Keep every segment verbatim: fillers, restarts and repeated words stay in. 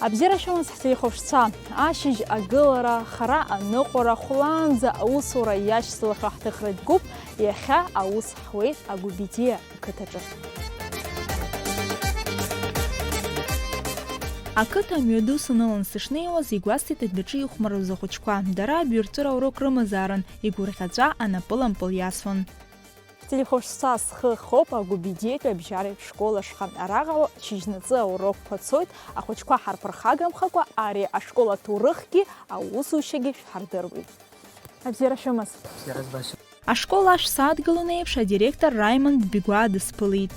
Абзиара шәымаз, ҳтелехәаԥшцәа, ашьыжь агылара, хара аныҟәара, хәлаанӡа аусура иашьцылахьоу ҳҭыхратә гәыԥ иахьа аус ҳуеит Агәбедиа ақыҭаҿы. Ақыҭа амҩаду санылан сышнеиуаз, игәасҭеит адәаҿы ихәмаруаз ахәыҷқәа. Дара абаҩрҵәыра аурок рымазаарын, игәырӷьаҵәа анапылампыл иасуан. Ҳтелехәаԥшцәа, схы хоуп Агәбедиатәи абжьаратә школ ашҟа. Араҟа шьыжьнаҵы аурокқәа цоит, ахәыҷқәа ҳарԥырхагамхакәа ари ашкол аҭоурыхгьы аусушьагьы шәҳардыруеит. Абзиара шәымаз! Бзиара збашьа. Ашкол ашә садгылон еиԥш, адиректор Раимонд Бигәаа дысԥылеит.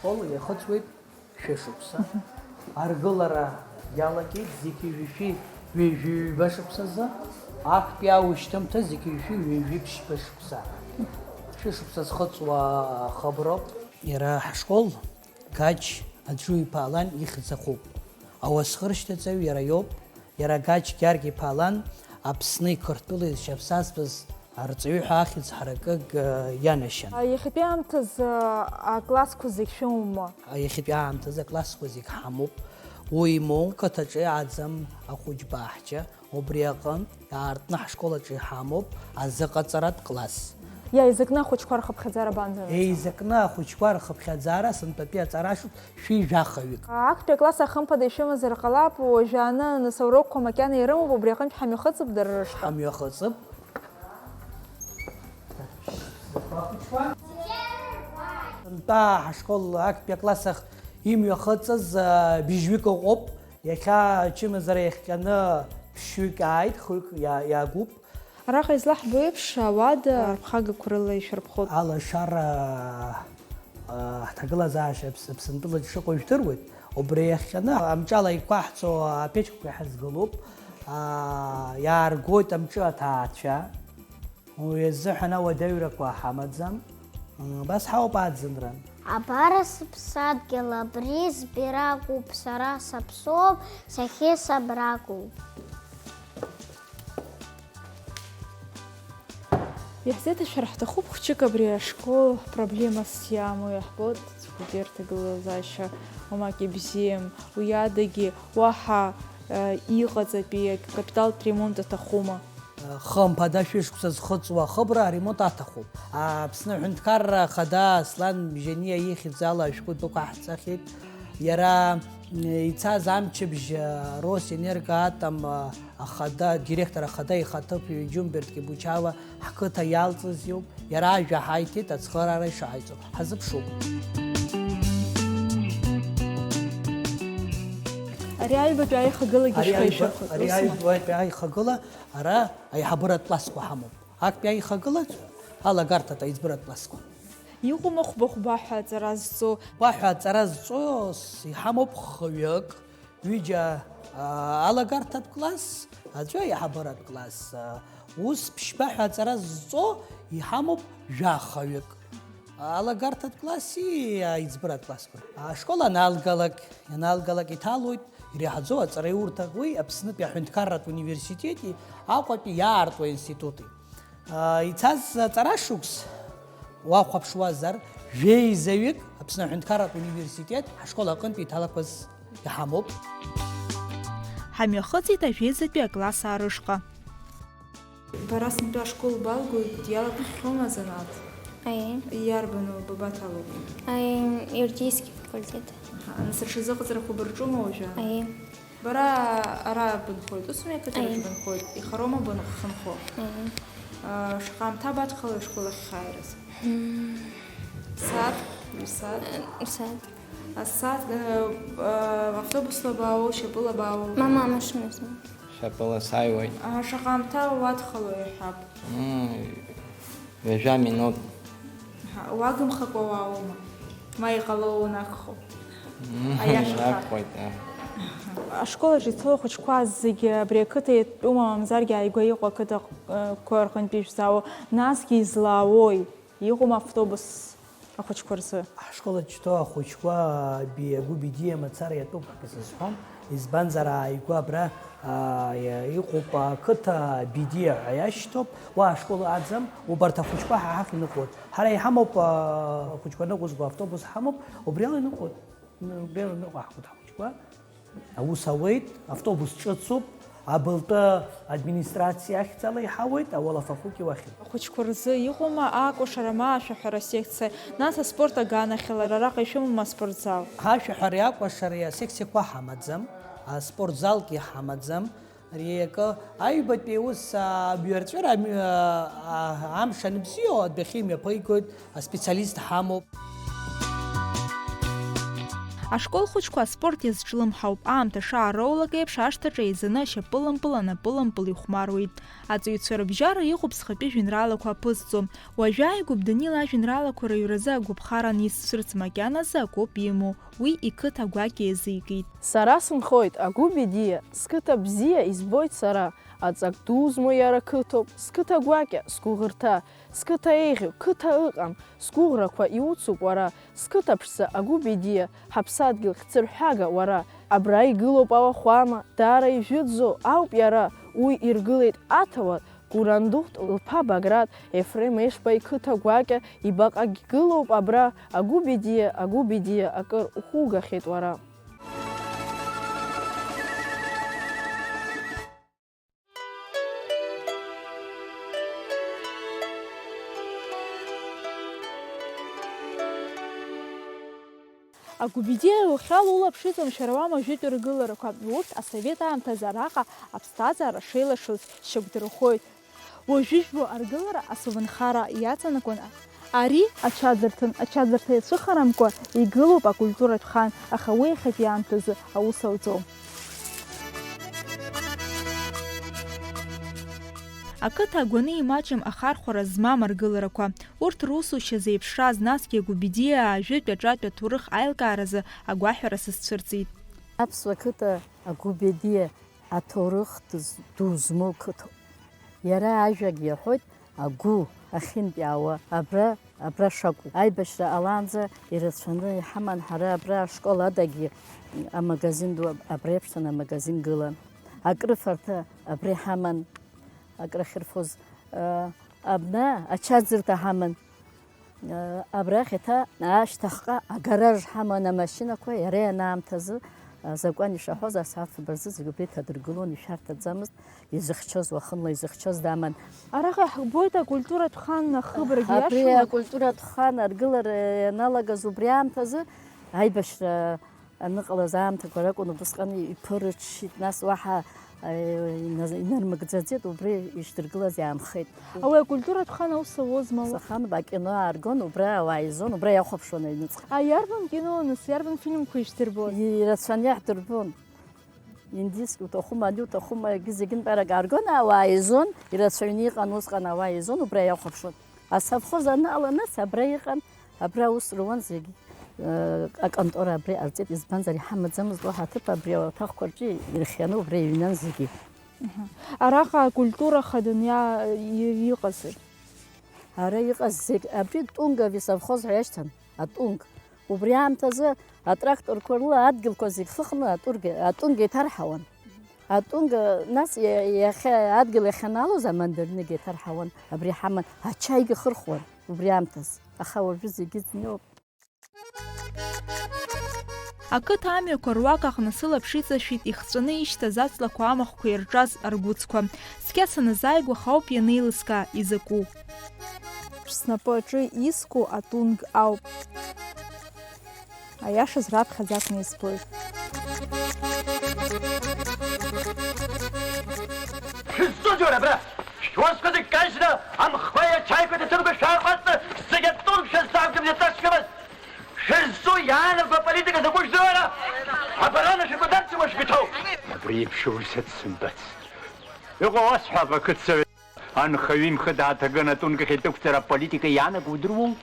Ашкол иахыҵуеит шәышықәса. Аргылара иалагеит зқьи жәшәи ҩажәи ҩба шықәсазы, актәи аушьҭымҭа зқьи жәшәи ҩажәи ԥшьба шықәса. Шәышықәса зхыҵуа хыброуп. Иара ҳашкол Гач Аџу-иԥа Алан ихьӡ ахуп. Ауасхыршьҭаҵаҩ иара иоуп. Иара Гач Гьаргь-иԥа Алан Аԥсни Қырҭтәылеи зшьапсазтәыз арҵаҩы ҳәа ахьӡ ҳаракык, э, ианашьан. Иахьатәи аамҭазы аклассқәа зегь шәымоума? Иахьатәи аамҭазы аклассқәа зегь ҳамоуп. Уи имоу қыҭаҿы иааӡам ахәыҷ баҳча. Убри аҟынтә аартны ҳашкол аҿы иҳамоуп азыҟаҵаратә класс. Иа, еизакны ахәыҷқәа рхыԥхьаӡара абанӡанаҵа? Еизакны ахәыҷқәа рхыԥхьаӡара сынтәатәи аҵара шықәс шәи жәахаҩык. Актәи акласс ахымԥада ишәымазар ҟалап, уажәааны нас аурокқәа макьана ирымоуп, убри аҟынтә ҳамҩахыҵып дара рышҟа. Ҳамҩахыҵып. Сынтәа ҳашкол актәи акласс ахь имҩахыҵыз, а, быжьҩык ыҟоуп. Иахьа ачымазара иахҟьаны ԥшьҩык ааит, хҩык иа-, иагуп. Араҟа излаҳбо еиԥш, ауада арԥхагақәа рыла ишәырԥхоит. Алашара, а, ҳҭагылазаашьа Аԥс-, Аԥсынтәылаҿ шыҟоу жәдыруеит. Убри иахҟьаны амҿала иқәаҳҵо аԥечқәа иҳазгылоуп. А, иааргоит амҿы аҭаацәа. Уи азыҳәан ауадаҩрақәа ҳамаӡам. Абас ҳауп аӡынра. Абар сыԥсадгьыл, абри збиракуп, сара саԥсуоуп, сахьысабракуп. Иаҳзеиҭашәар ҳҭахуп хәҷык абри ашкол проблемас иамоу, иаҳбоит, ҵыхәтәантәи рҭагылазаашьа уамак ибзиам, уи адагьы уаҳа, э, иҟаҵатәи акапиталтә ремонт аҭахума? Хымԥада, шәышықәса зхыҵуа ахыбра аремонт аҭахуп. Аԥсны аҳәынҭқарра ахада Аслан Бжьаниа ихьӡ ала ашәҟәы дәықәаҳҵахьеит. Иара, м, ицаз амчыбжь, а, Росэнергоатом, а, ахада, директор ахада ихаҭыԥуаҩ Џьумберт Кибучава ҳқыҭа иалҵыз иоуп. Иара ажәа ҳаиҭеит, ацхыраара ишааиҵо ҳазыԥшуп. Ари аҩбатәи аихагылагьы Ари шәхы аҩба-, ишәырхәоит, ари усма? Аҩбатәи аихагыла ара аиҳабыратә классқәа ҳамоуп. Актәи аихагылаҿ алагарҭатә аиҵбыратә классқәа. Иҟоума хәба-хәба ҳәа аҵара зҵо? Хәба ҳәа аҵара зҵо с-, иҳамоуп хҩык, ҩыџьа, аа, алагарҭатә класс, аӡәы аиҳабыратә класс, аа, ус ԥшьба ҳәа аҵара зҵо иҳамоуп жәахаҩык. Алагарҭатә класси аиҵбыратә классқәа. Ашкол аналгалак, ианалгалак иҭалоит иреиҳаӡоу аҵараиурҭа, уи Аԥснытәи аҳәынҭқарратә университети Аҟәатәи иаарту аинститути. Ицаз аҵарашықәс уахәаԥшуазар, жәеизаҩык Аԥсны аҳәынҭқарратә университет ҳашкол аҟынтә иҭалақәаз иҳамоуп. Ҳамҩахыҵит ажәеизатәи акласс аарышҟа. Бара сынтәа ашкол балгоит, иалагахьоума азанааҭ? Аиеи. Иарбану, бабаҭалоу? Аиеи, иудейский факультет. Аҳа, нас рҽазыҟаҵарақәа бырҿума уажәы? Аиеи. Бара ара бынхоит, усми ақыҭараҿы Аиеи. Бынхоит, ихароума бынхо? Аиеи. А, шаҟа аамҭа бадхалои ашкол ахь ааираз? Мм. Сааҭ, ҩсааҭ? Э, сааҭ. Асааҭ, э, э, автобусла баауоу, шьапыла баауоу? Мама, амашьыназы. Шьапыла сааиуеит. А, шаҟа аамҭа уадхалои, иҳәап? Мм, ҩажәа минуҭ. Ҳа, уагымхакәа уааума? Ма иҟало унагхо? Мм, Аиаша ҳәа. Инагхоит, а. Ашкол аҿы ицо ахәыҷқәа зегьы абри ақыҭа иатәума, мамзаргьы ааигәа иҟоу ақыҭақәа рҟынтәи ишәзаауоу? Насгьы излаауои? Иҟоума автобус? Ахәыҷқәа рзы. Ҳашкол аҿы иҭоу ахәыҷқәа би-, агәы бедиа мацара иатәуп ҳәа сызҳәом, избанзар ааигәа абра, аа, иа-, иҟоуп ақыҭа бедиа ҳәа иашьҭоуп, уа ашкол аӡам, убарҭ ахәыҷқәа ҳа ҳахь иныҟәоит. Ҳара иҳамоуп, аа, ахәыҷқәа ныҟәызго автобус ҳамоуп, убриала иныҟәоит, убриала иныҟәаҳхуеит ҳахәыҷқәа. Аус ауеит, автобус ҿыцуп, абылтәы администрациа ахьӡала иҳауеит, ауалафахәгьы уахь. Ахәыҷқәа рзы иҟоума акәашара ма ашәаҳәара секциа, нас аспорт аганахьала, араҟа ишәымоума аспортзал? Ашәаҳәареи акәашареи асекциақәа ҳамаӡам, аспортзалгьы ҳамаӡам, ари акы аҩбатәи аус амҩарҵәыра амҩа, а, амш анбзиоу адәахьы имҩаԥигоит. Аспециалист ҳамоуп. Ашкол хәыҷқәа аспорт иазҿлымҳауп, аамҭа шаароулак еиԥш ашҭаҿы еизаны ашьапылампыл анапылампыл ихәмаруеит. Аҵаҩцәа рыбжьара иҟоуп зхатәы жәеинраалақәа аԥызҵо. Уажәы ааигәоуп Данил ажәеинраалақәа рыҩразы агәаԥхара анизцәырҵ, макьаназы акоуп имоу, уи иқыҭа гәакьа иазикит. Сара сынхоит агәы бедиа, сқыҭа бзиа избоит сара, аҵак ду змоу иара қыҭоуп, сқыҭа гәакьа, сгәыӷырҭа, Сқыҭа еиӷьу қыҭа ыҟам, сгәыӷрақәа иуцуп уара, сқыҭа ԥшӡа агәы бедиа, ҳаԥсадгьыл хьӡырҳәага уара. Абра игылоуп ауахәама, даара ижәытәӡоу ауп иара, уи иргылеит аҭауад, Гәырандыхәт лԥа Баграт, Ефрем Ешба иқыҭа гәакьа, ибаҟагь гылоуп абра, агәы бедиа, агәы бедиа, акыр ухугахьеит уара. Агәы бедиа иухьал улаԥш иҵамшәар ауама жәытә ргыларақәа, урҭ асовет аамҭазы араҟа аԥсҭазаара шеилашоз шьақәдырӷәӷәоит. Уажәы ижәбо аргылара асовнхара иаҵанакуан. Ари ачаӡырҭан, ачаӡырҭа иацәыхарамкәа игылоуп акультуратә хан, аха уи иахьатәи аамҭазы аус ауӡом. Ақыҭа агәаны имаҷым ахархәара змам аргыларақәа. Урҭ русушьа зеиԥшраз, насгьы агәы бедиаа ажәытә аҿатә аҭоурых аилкааразы агәаҳәара сызцәырҵит. Аԥсуа қыҭа агәы бедиа аҭоурых ду змоу қыҭоуп. Иара ажәагь иаҳәоит, агәы ахьынтәаауа абра, абра шакәу. Аибашьра ҟалаанӡа ирацәаны иҳаман, ҳара абра ашкол адагьы амагазин ду абра иаԥшӡаны амагазин гылан. Акрыфарҭа абра иҳаман, акрахьырфоз, абна ачаӡырҭа ҳаман. Абрахь еиҭа ашьҭахьҟа агараж ҳаман амашьынақәа, иара ианаамҭазы азакәан ишаҳәоз, асааҭ фба рзы зегьы убра иҭадыргылон, ишәарҭаӡамызт, изыхьчоз уахынла, изыхьчоз даман. Араҟа иаҳбоит акультуратә хан ахыбрагьы, абри иашоума? Акультуратә хан аргылара ианалагаз убри аамҭазы аибашьра аныҟалаз аамҭақәа ракәын, убысҟан иԥырччеит, нас уаҳа, э, иназ-, инармыгӡаӡеит, убри ишдыргылаз иаанхеит. Ауаҩ акультуратә хан аус ауозма? Сахан акино ааргон, убра ауаа еизон, убра иахәаԥшуан аҩныҵҟа. А иарбан кино, нас, иарбан фильмқәа ишдырбоз? Ирацәаны иаҳдырбон. Индийски уҭахума, ани уҭахума, егьи зегьынтәарак ааргон, ауаа еизон, ирацәаҩны иҟан усҟан, ауаа еизон, убра иахәаԥшуан. Асовхоз аныҟала, нас абра иҟан, абра аус руан зегьы. Э, аконтора абра иҟарҵеит, избанзар, иҳамаӡамызт уаҳа аҭыԥ, абри ауаҭахқәа рҿы ирхианы убра иҩнан зегьы. Араҟа акультура хаданы иа-, и-, иҟазеи? Ара иҟаз зегь, абри Тунгави совхоз ҳәа иашьҭан, атунг. Убри аамҭазы атракторқәа рыла адгьылқәа зегь хыхны атургьы, атунг еиҭарҳауан. Атунг, нас иа-, иахьа адгьыл иахьаналоз амандаринагьы еиҭарҳауан, абри ҳаман, ачаигьы хырхуан убри аамҭаз. Аха уажәы зегьы ӡниоуп. Ақыҭа амҩақәа руак аҟны сылаԥш иҵашәеит ихҵәаны ишьҭаз аҵлақәа амахәқәа ирҿаз аргәыцқәа. Цқьа саназааигәаха ауп ианеилыскаа изакәу. Снапы аҿы иску атунг ауп. Аиашаз раԥхьаӡа акәны избоит. Шәызцозеи уара абра? Шәуасқәа зегь кажьны, амхқәеи ачаиқәеи ҭаҭырқәа шәаарҟәаҵны, зегь атурк шәазҵааугьы мҩаҵашәамызт. Шәызҿу иаанаго аполитика закәу жәдыруада? Оборона шәыкәадарц уажәгьы ҭоуп. Абри еиԥш аус ацсымбацт. Иҟоу уасҳәап, ақыҭсовет. Анхаҩы имхы дааҭаган атункахь иҭықәҵара аполитика иаанаго удыруоу?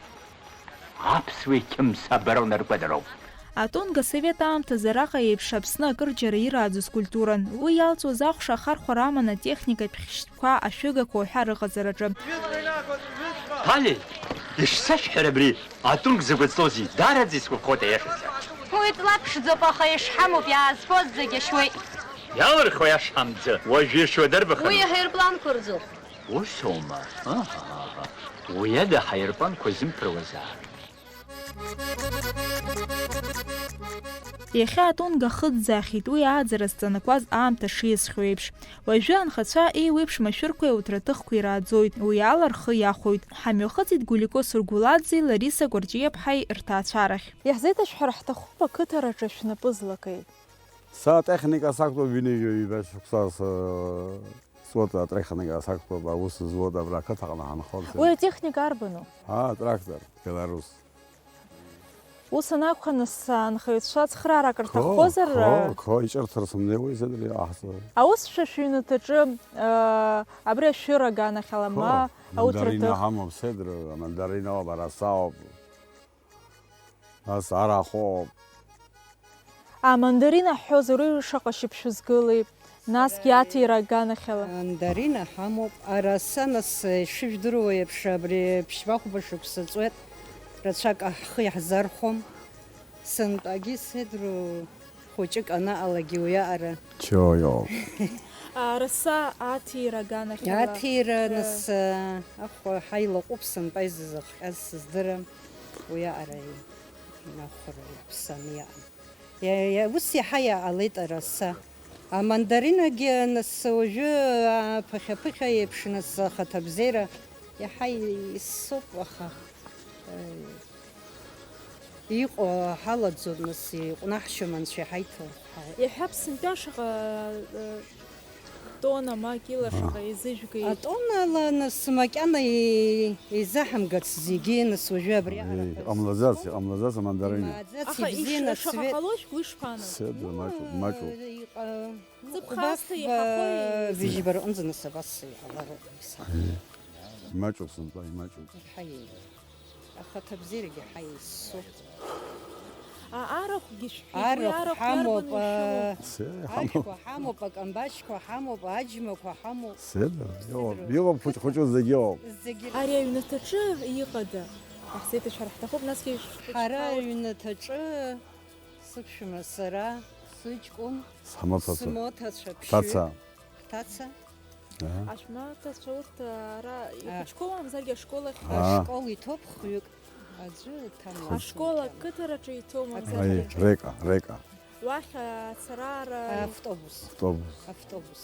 Аԥсуа иқьымса абарон аргәадароуп. Атунга асовет аамҭазы араҟа еиԥш Аԥсны акырџьара ирааӡоз культуран. Уи иалҵуаз ахәша ахархәара аман атехникатә хьшьҭқәа, ашәыгақәа уҳәа рыҟаҵараҿы. Али! Ишсашәҳәара абри атунк закәыҵтәоузеи, даараӡа исгәаԥхоит аиашазы. Уи ҵла ԥшӡоуп, аха ишҳамоуп, иаазфоз зегь ашьуеит. Иалырхуеи ашҳам ӡы, уажә иршьуа дарбахароуп? Уи аҳаирпланқәа рзоуп. Усоума? Аҳаҳаҳа. Уи ада аҳаирпланқәа зымԥыруазаап. Иахьа атунга хыҵӡаахьеит, уи ааӡара зҵанакуаз аамҭа шиасхьоу еиԥш. Уажәы анхацәа еиуеиԥшым ашәырқәеи ауҭраҭыхқәеи рааӡоит, уи ала рхы иахәоит. Ҳамҩахыҵит Гулико Сургуладзеи Лариса Кәарҷиаԥҳаи рҭаацәарахь. Иаҳзеиҭашәҳәар ҳҭахуп ақыҭараҿы шәнапы злакеи. Са атехника сақәтәоуп ҩынҩажәа ҩба шықәса с-, суеит, атехника сақәтәоуп, аус зуеит абра ақыҭаҟны ҳанхоз. Уи атехника арбану? Аа, трактор, белорус. Ус анакәха, нас, анхаҩцәа цхыраарак рҭаххозар? Қо, қо, иҿырҭыр сымнеиуеи, Седр, иҟаҳҵо. Аус шәа шәыҩнаҭаҿы, аа, абри ашәыра аганахьала, ма ауҭраҭых? Мандарина ҳамоуп, Седр, амандарина ауп, араса ауп. Ас арахә ауп. Амандарина ҳҳәозар, уи шаҟа шьыбжь шәызгылеи? Насгьы аҭира аганахьала. Мандарина ҳамоуп. Араса, нас, ишыжәдыруа еиԥш, абри ԥшьба-хәба шықәса ҵуеит, рацәак ҳхы иаҳзархәом. Сынтәагьы Седру хәыҷык анаҟалагьы уиаҟара. Чоиоуп. Араса аҭира аганахьала. Аҭира, ра- нас, ахәа ҳаилаҟәуп, сынтәа изызыхҟьаз сыздырам. Уиаҟара инахәара иаԥсаны иаҟан. Иа-, иа-, ус иаҳа иаалеит араса. Амандаринагьы, нас, уажәы, а, ԥыхьа-ԥыхьа еиԥш, нас, ахаҭабзиара иаҳа исоуп, аха, э, иҟоу ҳалаӡом, нас, иҟәнаҳшьом, анцәа иҳаиҭо. Иаҳҳәап, сынтәа шаҟа, э, Тонна ма кила шаҟа изыжәгеит? Атоннала, нас, макьана и-, изаҳамгац зегьы, нас, уажәы абри аҟара. Иҟамлаӡац, иҟамлаӡац амандарина. Имааӡац, аха ибзианы иш-, шаҟа ацвет. Ҟалоишь уи шԥану? Седр, маҷуп, маҷуп. Иҟа-, ҵыԥх аасҭа иҳахои? Вижьба рҟынӡа, нас, абас иҟалароуп, нас. Маҷуп сынтәа, имаҷуп. Иҳаиеит. Ахаҭабзиарагьы ҳаисуп. А, арахәгьы шәҳәеит, уи арахә арахә ҳамоуп, иарбану ишәымоу? Се, ҳамоуп. Ашәқәа ҳамоуп, акамбашьқәа ҳамоуп, аџьмақәа ҳамоуп. Седр, иҟоуп, иҟоуп хәыҷ-хәыҷу зегьы ыҟоуп. Зегьы. Ари аҩнаҭаҿы иҟада? Ҳзеиҭашәар ҳҭахуп, насгьы шәхәыҷқәа. Ҳара аҩнаҭаҿы сықәшәама сара, сыҷкәын, сымоҭацәа ԥшьҩык. Ҭаца. Ҭаца? Аҳа. Ашәмаҭацәа урҭ ара ихәыҷқәоу, мамзаргьы ашкол ахь? Аа. Ашкол иҭоуп хҩык. Аӡәы ҭамлацәа. Ашкол ақыҭараҿы иҭоу, мамзаргьы? Аи, Река, Река. Уахь ацара ара? Автобус. Автобус. Автобус.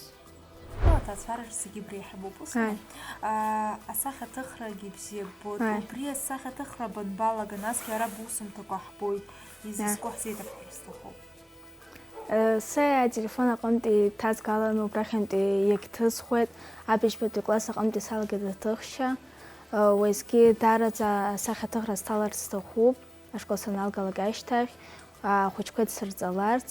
Аҭаацәараҿы зегьы бреиҳабуп, усҟан. Аи. Аа, асахьаҭыхрагьы бзиа ббоит. Аи. Убри асахьаҭыхра банбалага, насгьы ара бусумҭақәа ҳбоит, изызку ҳзеиҭаҳҳәар сҭахуп. Са ателефон аҟынтәи ҭазгаланы убрахьынтәи иагьҭысхуеит, абыжьбатәи класс аҟынтәи салагеит аҭыхшьа. Уеизгьы даараӡа асахьаҭыхра сҭаларц сҭахуп, ашкол саналгалак ашьҭахь, ахәыҷқәа дсырҵаларц.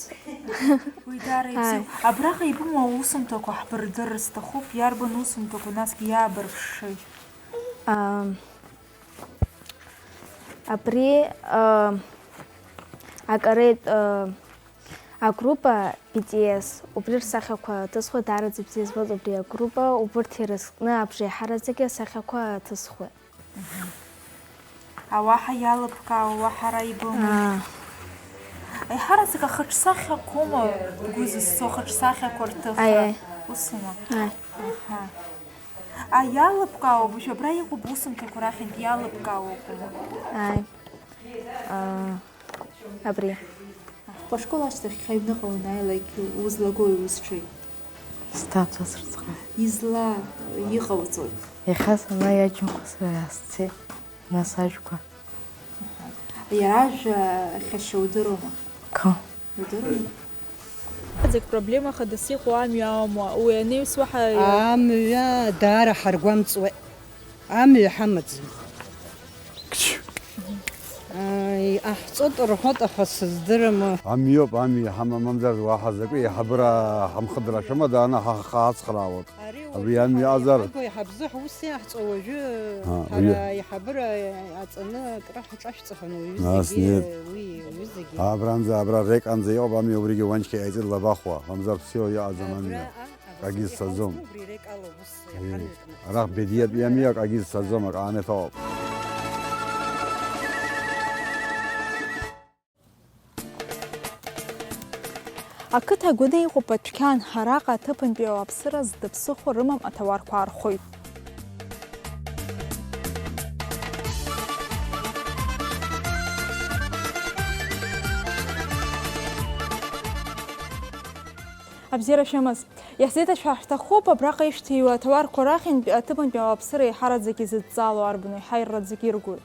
Уи даара ибзиоуп. Абраҟа ибымоу аусумҭақәа ҳбырдырыр сҭахуп, иарбан усумҭақәа насгьы иаабыршшеи? Абри, акареитә, агруппа B T S, убри рсахьақәа ҭысхуеит, даараӡа ибзиа збоит убри агруппа, убырҭ ирызкны абжеиҳараӡагьы асахьақәа ҭысхуеит. Ауаа ҳа иалыбкаауа уаҳа ара ибымоу? Аа. Аиҳараӡак ахаҿсахьақәоума бгәы зызцо, ахаҿсахьақәа рҭыхра? Аиеи. Усума? Аи. Аҳа. А, иалыбкаауа, быжә абра иҟоу бусумҭақәа рахьынтә иалыбкаауа акәума? Ааи. Аа, абри. Башкол ашьҭахь аҩныҟа уанааилак узлагои узҿи? Сҭаацәа сырцҟа. Изла иҟауҵои? Иахьа сынла иаџьымхо сара сцеит, нас ажәқәа. Иара ажәа хьашьа удыруама? Қы. Удыруама? Зегь проблема хадас иҟоу амҩа аума? Уи анаҩс уаҳа. Амҩа даара ҳаргәамҵуеит. Амҩа ҳамаӡам. Ааи, иҟаҳҵоит рҳәоит, аха сыздырам. Амҩоуп, амҩа ҳамамзар уаҳа закәи, аиҳабыра ҳамхыдрашәама, дааны ҳа-, ҳхы ҳацхраауеит. Ари абри уажәы амҩа ҳара аҟазар? Иҳабгои ҳабзы ҳус иаҳҵо уажәы. А, ҳара уи аиҳабыра аҵаны акры ҳаҿашәҵа ҳәа уажәы. Нас зегьы нет. Уи, уи зегьы. Абранӡа, абра Реканӡа иҟоуп амҩа, убригьы уанчқьа иҟаиҵеит лабахәа, мамзар ԥсыуа иҟаӡам амҩа. Абра, а, акагьы сцаӡом. Убри Рекала ус. Ии, иҳамҩатәны. Арахь Бедиатәи амҩа акагьы сцаӡом, аҟаамеҭ ауп. Ақыҭа агәаны иҟоуп адәқьан, араҟа аҭыԥантәи ауааԥсыра зда ԥсыхәа рымам аҭауарқәа аархоит. Абзиара шәымаз! Иаҳзеиҭашәҳәар ҳҭахуп, абраҟа ишәҭиуа аҭауарқәа рахьынтә аҭыԥантәи ауааԥсыра еиҳараӡак изыдҵало арбану, еиҳа ирраӡак иргои?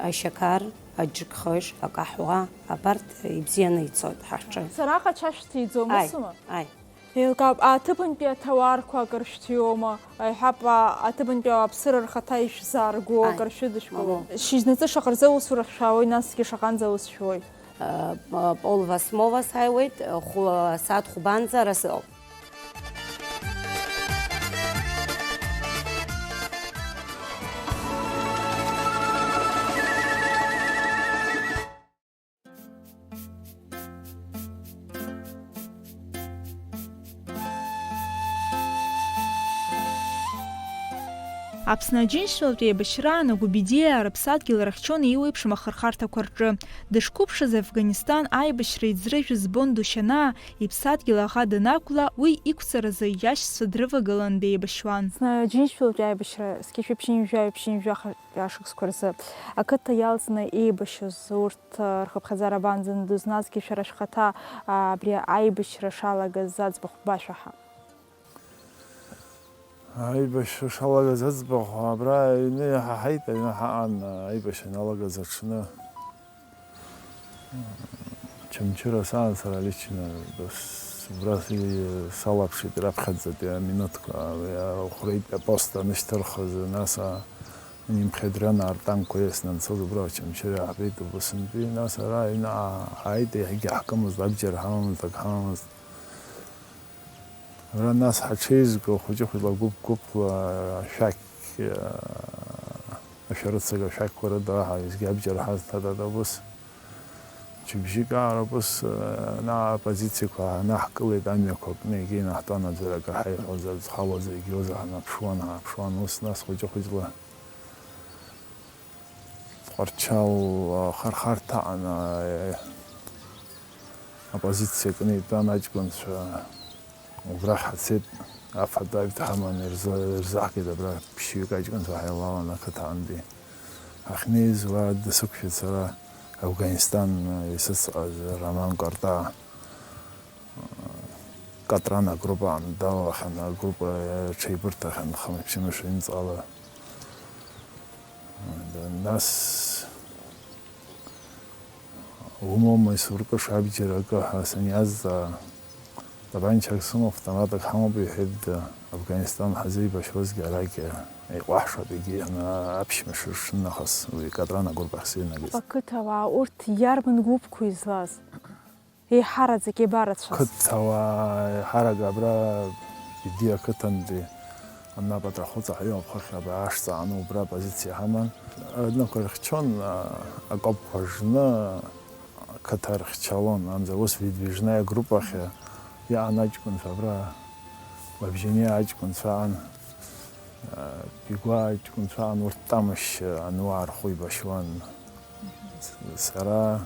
Ашьақар, аџьыкхыш, акаҳуа, абарҭ ибзианы ицоит ҳахҿы. Сара аҟацәа шәҭиӡом, Аи, усума? Аи. Еилкаауп, аҭыԥантәи аҭауарқәа акыр шәҭиуама? Аиҳаб, а, аҭыԥантәи ауааԥсыра рхаҭа ишәзаарго Аи, акыр шәыдышәкылом? Мамоу. Шьыжьнаҵы шаҟа рзы аусура шәаауеи, насгьы шаҟанӡа аус шәуеи? Э, п-, пол восьмого сааиуеит, э, хә-, асааҭ хәбанӡа ара сыҟоуп. Аԥсны Аџьынџьтәылатә еибашьраан агәыԥ идеиаа рыԥсадгьыл рыхьчон еиуеиԥшым ахырхарҭақәа рҿы. Дышқәыԥшыз Афганистан аибашьра иӡрыжәыз збон Душьанаа иԥсадгьыл аӷа данақәла, уи иқәҵаразы иашьцәа дрывагылан деибашьуан. Аԥсны Аџьынџьтәылатә аибашьра зқьи жәшәи ԥшьынҩажәи жәаҩа ԥшьынҩажәи жәаха шықәсқәа рзы ақыҭа иалҵны еибашьыз урҭ рхыԥхьаӡара абанӡану, дызназгьы шәара шәхаҭа абри аибашьра шалагаз аӡбахә башәаҳәа. Аибашьра шалагаз аӡбахә абра аҩны иҳаҳаит, аҩны ҳаҟан, аибашьра иналагаз аҽны. Очамчыра саан сара лично, убра си-, салаԥшит раԥхьаӡатәи аминуҭқәа, ахәреитәи апост анышьҭырхыз, нас а-, ани мхедран артанкқәа иаснанцоз убра Очамчыра иаҳбеит убысынтәи, нас ара аҩны ааҳаит, иахьагьы ҳкымызт, абџьар ҳамамызт, ак ҳамамызт. Ара нас ҳаҽеизго, хәыҷы-хәыҷла, гәыԥ-гәыԥла ашәақь, ашәарыцага ашәақьқәа рыда аҳ-, уеизгьы абџьар ҳазҭада, ус. Мчыбжьык аара ус, ана апозициақәа аанаҳкылеит, амҩақәа кны егьа инаҳтәан, аӡәыр акыр ҳаиҳәозар, зхалоз егьиозар ҳанаԥшуан, ҳааԥшуан, ус нас хәыҷы-хәыҷла. Тҟәарчал, а, хархарҭа аҟны, а, апозициа кны итәан аҷкәынцәа, убрахь ҳацеит, афатә-аҩ дҳаман, ирза-, ирзаҳгеит абра ԥшьҩык аҷкәынцәа ҳаилалан ақыҭантәи. Ҳахьнеиз уа дсықәшәеит сара, Афганистан исыцҟаз Роман Кәарта. Катран агруппа аан далахьан, агруппа аҽеибырҭахьан, хымш-ҩымш ҩымҵҟала. Нас умоума исуркыша абџьар акы ҳәа саниазҵаа, тапанчак сымоуп, автоматак ҳамоуп, иҳәеит, Афганистан ҳазеибашьуазгьы арагьы иҟәаҳшап, егьи ана аԥшьмш ршын нахыс уи Катран агруппа ахь сыҩнагеит. Ақыҭауаа урҭ иарбан гәыԥқәоу излаз? Еиҳараӡак еибарацәаз. Қыҭауаа еиҳарак абра Бедиа ақыҭантәи Амнапатра ахәыҵаҳәа иоуп хыхь абра ашҵа ааны убра апозициа ҳаман. Аднықәа ирхьчон, а, акопқәа жны ақыҭа рхьчалон, амза ус выдвижная группахь иаан аҷкәынцәа абра, Бабжьаниа аҷкәынцәа аан, а, Бигәа аҷкәынцәа аан, урҭ Тамышь ануаа рхәы еибашьуан. Сара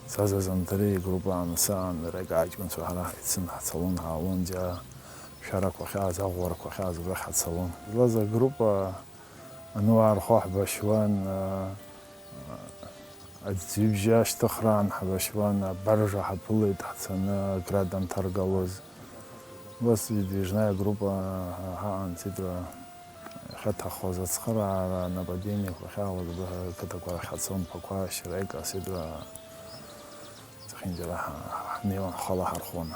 Сазазан дареи игруппа аан саан, рага аҷкәынцәа ҳара ҳаицын ҳцалон, ҳаалон, џьа шәарақәа ахьааз, аӷәӷәарақәа ахьааз убрахь ҳацалон. Излаз агруппа ануаа рхәы ҳбашьуан, а, аӡҩыбжьы ашьҭыхраан ҳбашьуан, абаржа ҳаԥылеит ҳцаны, Град анҭаргалоз. Убас выдвижная группа ҳаҟан, Сидра. Иахьаҭаххоз ацхыраара, нападениақәа ахьаауаз, абра ақыҭақәа рахь ҳацон, Ԥақәа, Шьраика, Сидра, зехьынџьара ҳа-, ҳнеиуан, ҳхала ҳархәон,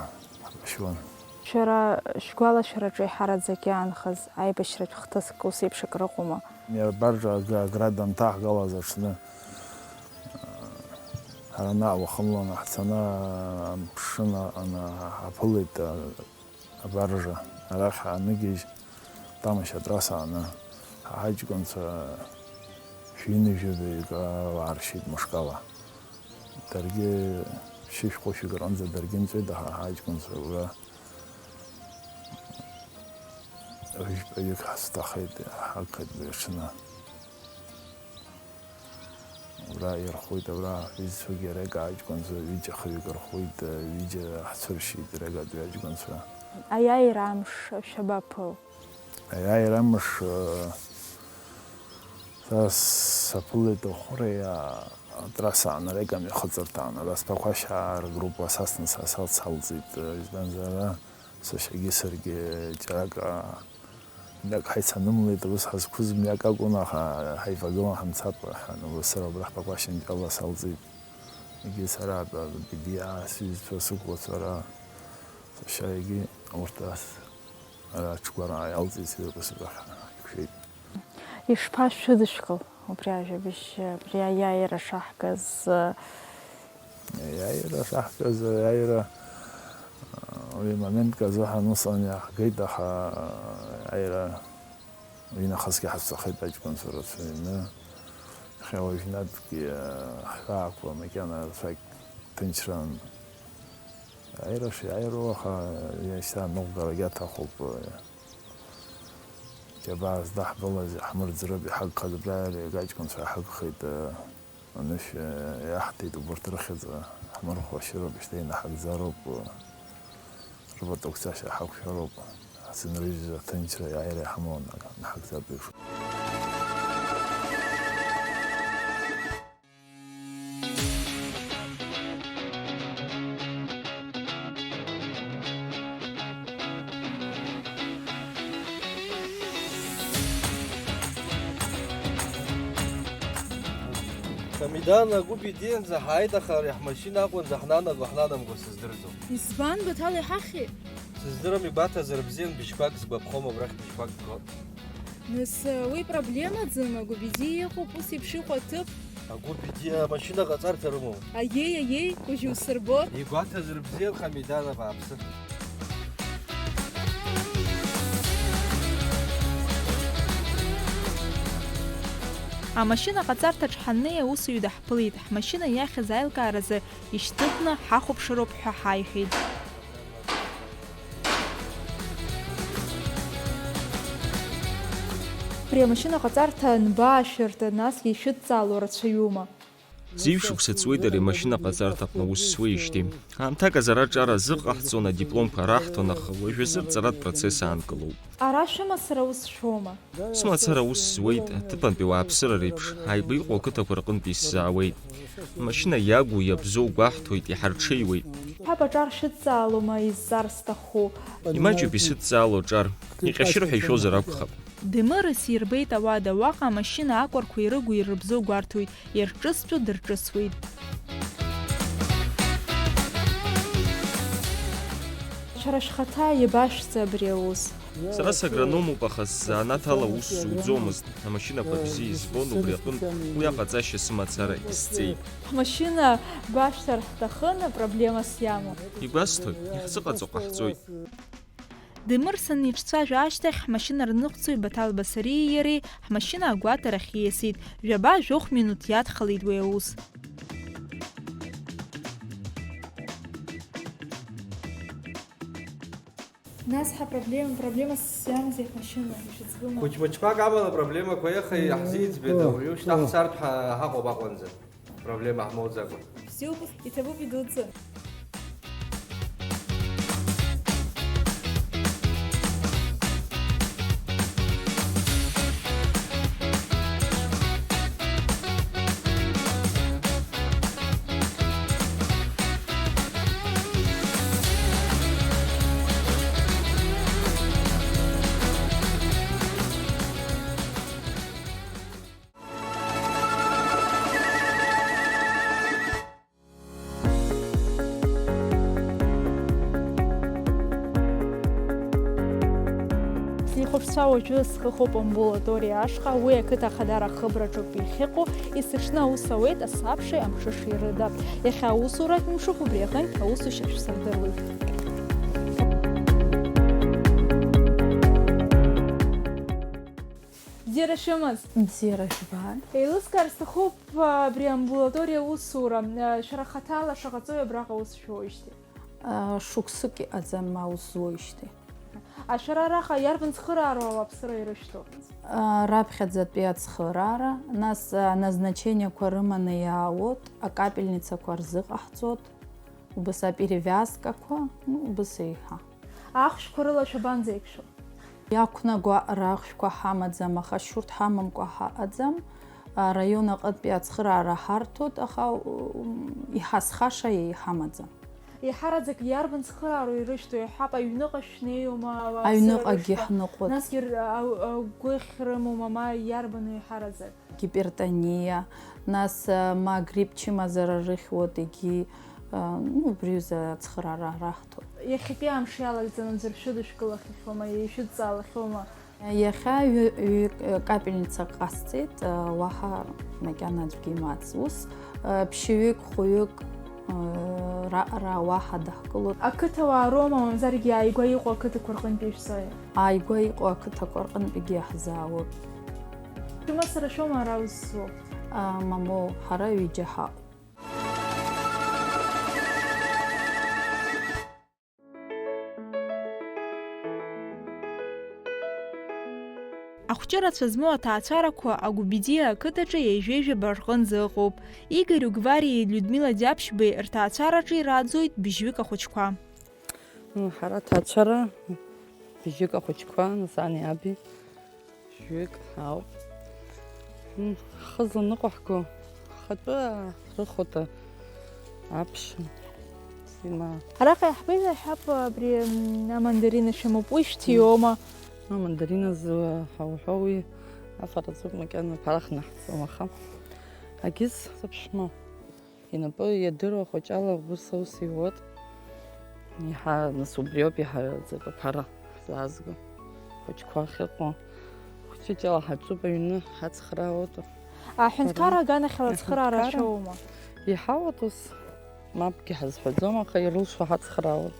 ҳарбашьуан. Шәара шәгәалашәараҿы еиҳараӡак иаанхаз аибашьратә хҭыск ус еиԥш акрыҟоума? Абаржа агра-, аград анҭаҳгалаз аҽны, ҳара наҟ уахынланы ҳцаны, амшын аҟны ҳаԥылеит, абаржа арахь ааныгьежь, Тамашь атрасса ааны, ҳаҷкәынцәа шәи нажәаҩык уааршьит мышкала. Даргьы шьышәхәышәҩык рҟынӡа даргьы нҵәеит, аха ҳаҷкәынцәа уа жәпаҩык ҳазҭахеит, ҳагхеит уи аҽны. Абра ирхәоит, абра ҳҩызцәагьы река аҷкәынцәа, ҩыџьа хҩык рхәит, ҩыџьа ҳцәыршьит рекатәи аҷкәынцәа. Аиааира амш шәабаԥыл? Аиааира амш, э, са саԥылеит Охәреи, а, атрасса аан, арека мҩахыҵырҭа аан, ара сԥақәашьаа ргруппа сасны са салцалҵеит, э, избанзар, ара сашьагьы саргьы џьарак, а, Мҩак ҳаицанымлеит, ус ҳазқәыз мҩак акәын, аха ҳаивагылан ҳамцап ҳәа, лассы абра ҳпақәашьанҿала салҵит. Егьи сара, Бедиа, сҩызцәа, сықәлацәа ара, сашьа, егьи урҭ ас, ара аҽқәа ара иалҵит, сҩызцәа сыбжьахь ҳаиқәшәеит. Ишԥашәыдышәкыл убри ажәабжь, абри аиааира шаҳгаз? Аиааира шаҳгаз, аиааира, уи моментк азыҳәан усҟан иаҳгеит, аха аиааира уинахысгьы ҳацәцахеит аҷкәынцәа рацәаҩны. Иахьа уажәнатәгьы ҳҳәаақәа макьана рацәак ҭынчран. Аиааира шиааироу, аха иашьҭа аныҟәгарагьы аҭахуп. Џьабаа здаҳбалаз иаҳмырӡыртә иҳагхаз абра иара иагаҷкәынцәа иҳагхеит, анышә иаҳҭеит, убарҭ рыхьӡ ҳмырхәашьыроуп, шьҭа инаҳагӡароуп, рыпату қәҵашьа ҳақәшәароуп, ҳзынрыжьыз аҭынчра иааира иҳамоу анҳагӡатәу еиԥш. Хамидана, агәы бедианӡа ҳааит, аха ари ҳмашьына Аҟәанӡа ҳнанаго ҳнанамго сыздырӡом. Избан, Баҭал иҳахьи? Сыздырам, игәаҭазар бзиан, быжьқәак сгәаԥхом, абрахь быжьқәак гон. Нас, уи проблемаӡам, агәы бзиа иҟоуп, ус еиԥш иҟоу аҭыԥ. Агәы бзиа амашьына ҟаҵарҭа рымоуп. Аиеи, аиеи, уажә иусырбо. Игәаҭазар бзиан, Хамидана, бааԥсы. Амашьына ҟаҵарҭаҿ ҳаннеи, аусуҩы даҳԥылеит, ҳмашьына иахьыз аилкааразы ишьҭыхны ҳахәаԥшыроуп ҳәа ҳаиҳәеит. Абри амашьына ҟаҵарҭа анбаашәырты, насгьы ишәыдҵаало рацәаҩума? Зежә шықәса ҵуеит ари амашьына ҟаҵарҭаҟны аус зуеижьҭеи. Аамҭак азы ара аҿар азыҟаҳҵон, адипломқәа раҳҭон, аха уажәазы рҵаратә процесс аанкылоуп. Ара шәымацара ус шәоума? Сымацара ус зуеит, аҭыԥантәи ауааԥсыра реиԥш, ааигәа иҟоу ақыҭақәа рҟынтә исзаауеит. Амашьына иагу, иабзоу гәаҳҭоит, иҳарҽеиуеит. Ҳаб аҿар шәыдҵаалома изҵар сҭаху? Имаҷуп исыдҵаало аҿар, иҟьашьыр ҳәа ишәозар акәхап. Демырас ирбеит ауада, уаҟа амашьына акәарқәа ирыгу ирыбзоу гәарҭоит, ирҿыстәу дырҿысуеит. Шәара шәхаҭа иабашәҵа абри аус? Сара сагрономуп, аха сзанааҭ ала аус зуӡомызт. Амашьынақәа бзиа избон, убри аҟынтә уи аҟаҵашьа сымацара исҵеит. Ҳмашьына гәашәҭар ҳҭахын, проблемас иамоу. Игәасҭоит, иаҳзыҟаҵо ҟаҳҵоит. Демырсан иҿцәажәа ашьҭахь, ҳмашьына рныҟәцаҩ Баҭал Басариеи иареи ҳмашьына агәаҭарахь ииасит. Жәаба-жәохә минуҭ иадхалеит уи аус. Нас ҳапроблема, проблемас иамазеи ҳмашьына, ишыӡбума? Хәыҷ-мыҷқәак амала проблемақәа иаха иаҳзиӡбеит, ауаҩы шьҭа ҳцартә ҳа-, ҳаҟоуп Аҟәанӡа. Проблема ҳмоуӡакәа. Бзиоуп, иҭабуп идуӡӡан. Сихәаԥшцәа уажәы схыхоуп амбулаториа ашҟа, уи ақыҭа ахадара ахыбраҿоуп иахьыҟоу, есыҽны аус ауеит асабшеи амҽышеи рыда. Иахьа аусуратә мшуп, убри аҟынтә аусушьа шәсырдыруеит. Бзиара шәымаз! Бзиара жәбан! Еилыскаар сҭахуп, а, абри амбулаториа аусура. А, шәара хаҭала шаҟа ҵуеи абраҟа аус шәоуижьҭеи? А, шықәсык иҟаӡам ма аус зуеижьҭеи. Ашәара араҟа иарбан цхыраароу ауааԥсыра ирышәҭо? Раԥхьаӡатәи ацхыраара, нас аназначениақәа рыманы иаауеит, акапельницақәа рзыҟаҳҵоит, убас аперевиазкақәа, ну, убас еиҳа. Ахәшәқәа рыла шәабанӡеиқәшәо? Иақәнаго рахәшәқәа ҳамаӡам, аха шьурҭ ҳамамкәа ҳаҟаӡам. Араион аҟынтәи ацхыраара ҳарҭоит, аха, м, иҳазхаша иҳамаӡам. Еиҳараӡак иарбан цхыраароу ирышәҭо, иҳәап, аҩныҟа шәнеиуама, Аҩныҟагьы ҳныҟәоит. Насгьы р-, а-, агәыхь рымоума, ма иарбану еиҳараӡак? Гипертониа, нас, а, ма грипп чымазара рыхьуеит, егьи, а, ну, убри азы ацхыраара раҳҭоит. Иахьатәи амш иалагӡаны аӡәыр шәыдышәкылахьоума, ишәыдҵаалахьоума? Иахьа ҩы-, ҩ-, капельницак ҟасҵеит, уаҳа макьана аӡәгьы имац. Ус, ԥшьҩык, хәҩык, раҟара уаҳа даҳкылоит. Ақыҭауаа роума, мамзаргьы ааигәа иҟоу ақыҭақәа рҟынтәи ишәзааиуа? Ааигәа иҟоу ақыҭақәа рҟынтәигьы иаҳзаауеит. Шәымацара шәоума ара узцу? Мамоу, ҳара ҩыџьа ҳаҟоуп. Ахәҷы рацәа змоу аҭаацәарақәа Агәбедиа ақыҭаҿы ҩажәа-ҩажәаба рҟынӡа ыҟоуп. Игорь Угвариеи Людмила Ӡаԥшьбеи рҭаацәараҿы ирааӡоит быжьҩык ахәыҷқәа. Ҳара аҭаацәара быжьҩык ахәыҷқәа, нас ани аби. Жәҩык ауп. М, ҳхы зланыҟәаҳго, ҳхатәы рыхәда аԥшын. Сима. Араҟа иаҳбеит, иаҳҳәап, абри, м, амандарина шәымоуп, уи шәҭиуама? Амандарина зы ҳауҳәо уи афараӡоуп, макьана ԥара хнаҳҵом, аха агьыс сыԥшәма. Инапы иадыруа хәыҷала убыс аус иуеит. Иаҳа, нас, убриоуп иаҳа аӡатәа ԥара ҳзаазго. Хәыҷқәа ахьыҟоу. Хәыҷыҷала ҳаҿуп аҩны, ҳацхраауеит. Аҳәынҭқарра аганахьала ацхыраара Аҳәынҭқарра шәоума? Иҳауеит ус. Мапгьы ҳазҳәаӡом, аха ирылшо ҳацхраауеит.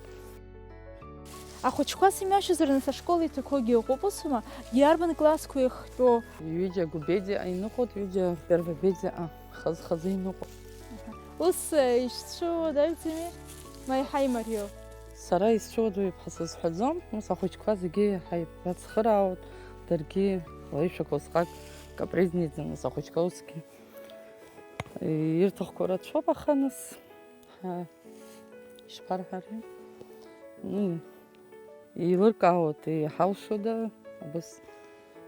Ахәыҷқәа сымҩашьозар, нас, ашкол иҭақәоугьы ыҟоуп, усума? Иарбан классқәа ихтәоу? Ҩыџьа Гәбедиа иныҟәоит, ҩыџьа Первобедиа хаз-хазы иныҟәоит. Ус, э, ишәцәуадаҩӡами? Ма иаҳа имариоу? Сара исцәуадаҩуп ҳәа сызҳәаӡом, ус ахәыҷқәа зегьы иаҳа ибацхыраауеит, даргьы лаишәақәа усҟак капризниӡам, ус ахәыҷқәа усгьы ирҭахқәоу рацәоуп, аха нас, ҳа, ишԥарҳәари? Ну, еилыркаауеит, иҳалшода, абас.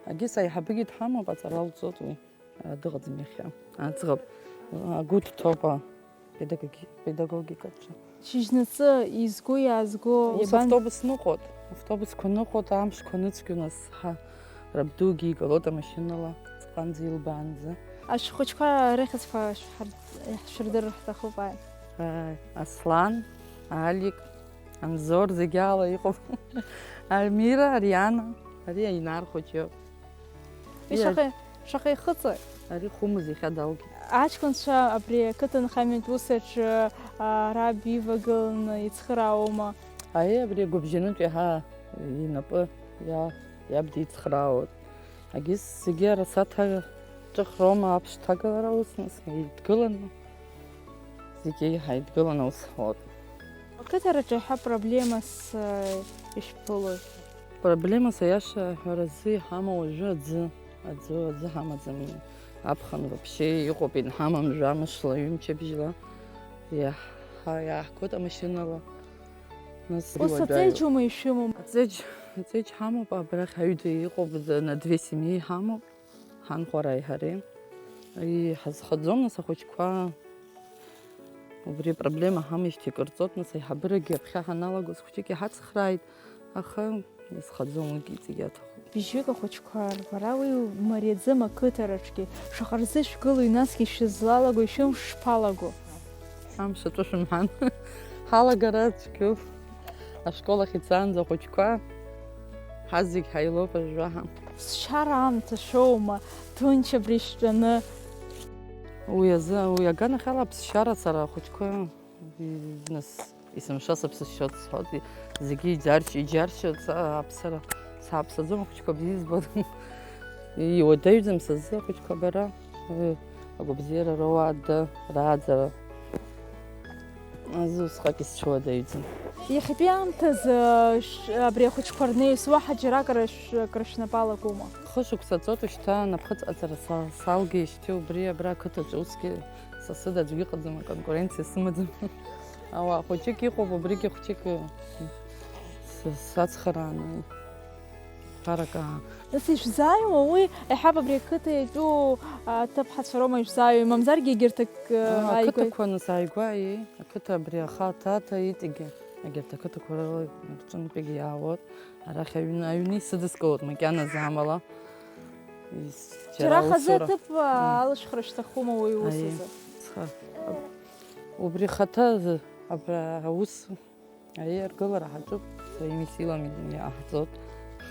Агьыс аиҳабыгьы дҳамоуп, аҵара лҵоит уи. Дыҟаӡам иахьа. Аӡӷаб агәы дҭоуп апедагоги-, педагогикаҿы. Шьыжьнаҵы изго-иаазго Ус иабан- автобус ныҟәоит, автобусқәа ныҟәоит, амшқәа ныцәгьоу нас ҳа, рабдугьы игалоит амашьынала, ҵҟанӡа илбаанӡа. Ашәҟәыҷқәа рыхьӡқәа шәҳар-, шәырдырыр ҳҭахуп, ааи. Ааи, Аслан, Алик, Анзор зегьы ала иҟоуп. Амира, Ариана, ари Аинар хәыҷы. Ишаҟа-, шаҟа ихыҵуеи? Ари хәымыз иахьа далгеит. Аҷкәынцәа абри ақыҭанхамҩатә ус аҿы, а, раб ивагыланы ицхыраароума? Аиеи, абри агәыбжьанытә иаҳа инапы иа-, иаб дицхраауеит. Агьыс зегьы арасаҭа ҿыхроума аԥшҭагалара ус, нас, еидгыланы, зегьы ҳаидгыланы аус ҳуеит. Ақыҭараҿы иаҳа проблемас, э, ишәԥылои? Проблемас аиаша аҳәаразы иҳамоу уажәы аӡы, аӡы, аӡы ҳамаӡам. Аԥхын вообще иҟоуп, инҳамам жәамшла, ҩымчыбжьла. Иаҳ-, ҳа-, иааҳгоит амашьынала. Нас Ус уадаҩу. Аҵеџь ума ишәымоу? Аҵеџь, аҵеџь ҳамоуп, абрахь аҩыда иҟоуп, на две семьи ҳамоуп, ҳанхәареи ҳареи. Иҳазхаӡом, нас, ахәыҷқәа убри апроблема ҳамеижьҭеи кыр ҵуеит, нас, аиҳабырагьы аԥхьа ҳаналагоз хәыҷык иҳацхрааит, аха иазхаӡом, уигьы иҵегь аҭахуп. Быжьҩык ахәыҷқәа рбара уи мариаӡам ақыҭараҿгьы. Шаҟа рзышәгылои, насгьы шәызлалагои, шәымш шԥалаго? Амш аҿы шәымҳәан. Ҳалагара цәгьоуп. Ашкол ахь ицаанӡа ахәыҷқәа ҳазегь ҳаилоуп ажәаҳа. Ԥсшьара аамҭа шәоума, ҭынч абри шәтәаны? Уи азы, уи аганахьала аԥсшьара сара ахәыҷқәа, нас, есымша сыԥсышьоит сҳәоит, зегьы иџьаршьо, иџьаршьоит, са аԥсара, сааԥсаӡом, ахәыҷқәа бзиа избоит. Иуадаҩӡам са сзы ахәыҷқәа бара, агәабзиара роуада, рааӡара. Азы усҟак исцәуадаҩӡам. Иахьатәи аамҭазы ш-, абри ахәыҷқәа рнеис уаҳа џьарак рышә-, акрышәнапы алагома? Хышықәса ҵуеит уажәшьҭа анапхыҵ ҟаҵара са-, салгеижьҭеи убри абра ақыҭаҿы усгьы са сыда аӡәгьы ыҟаӡам, аконкуренциа сымаӡам. Ауаа хәыҷык иҟоуп, убригьы хәыҷык, э, с-, сацхрааны. Ԥарак аа. Нас ишәзааиуа уи, еиҳаб абри ақыҭа иатәу аҭыԥҳацәа роума ишәзааиуа, мамзаргьы егьырҭ ак-, Аа, ааигәа? Ақыҭақәа нас ааигәа, еи, ақыҭа абри аха аҭаҭа иҵегьы, егьырҭ ақыҭақәа рыла рҿынтәигьы иаауеит. Арахь аҩны, аҩны исыдыскылоит макьаназы амала. Ис-, Џьара џьара хазы аусура. Аҭыԥ, аа, Мм. Алышәхра шәҭахума уи аус Аиеи. Азы? Сха-, убри хаҭа азы абра аус Аиеи, аргылара ҳаҿуп, саими силами иааҳҵоит,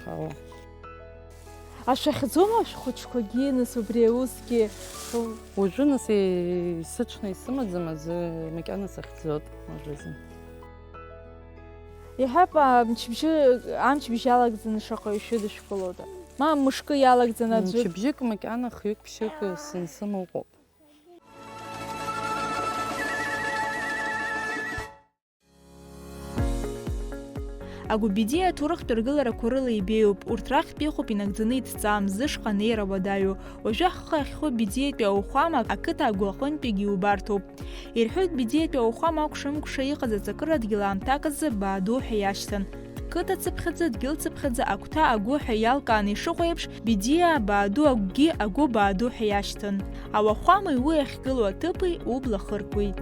аха. Ашәахьӡома шәхәыҷқәагьы, нас, убри аусгьы? Уажәы, нас, е-, сыҽны исымаӡам азы, макьана сахьӡоит уажәазы. Иаҳҳәап, амчыбжьы, амчыбжь иалагӡаны шаҟаҩ шәыдышәкылода? Ма мышкы иалагӡаны аӡәы? Мчыбжьык макьана хҩык-ԥшьык сынсым ыҟоуп. Агәыбидиа аҭоурыхтә ргыларақәа рыла ибеиоуп, урҭ рахьтә иҟоуп инагӡаны идҵа, зышҟа анеира уадаҩу. Уажәы ҳхы ахьхоу Бедиатәи ауахәама ақыҭа агәаҟынтәигьы иубарҭоуп. Ирҳәоит, Бедиатәи ауахәама акәша-мыкәша иҟаз аҵакыра дгьыл аамҭак азы Бааду ҳәа иашьҭан. Қыҭа цыԥхьаӡа, дгьыл цыԥхьаӡа агәҭа агәы ҳәа иалкааны ишыҟоу еиԥш, Бедиаа Бааду агәгьы агәы Бааду ҳәа иашьҭан. Ауахәамеи уи ахьгылоу аҭыԥи убла хыркуеит.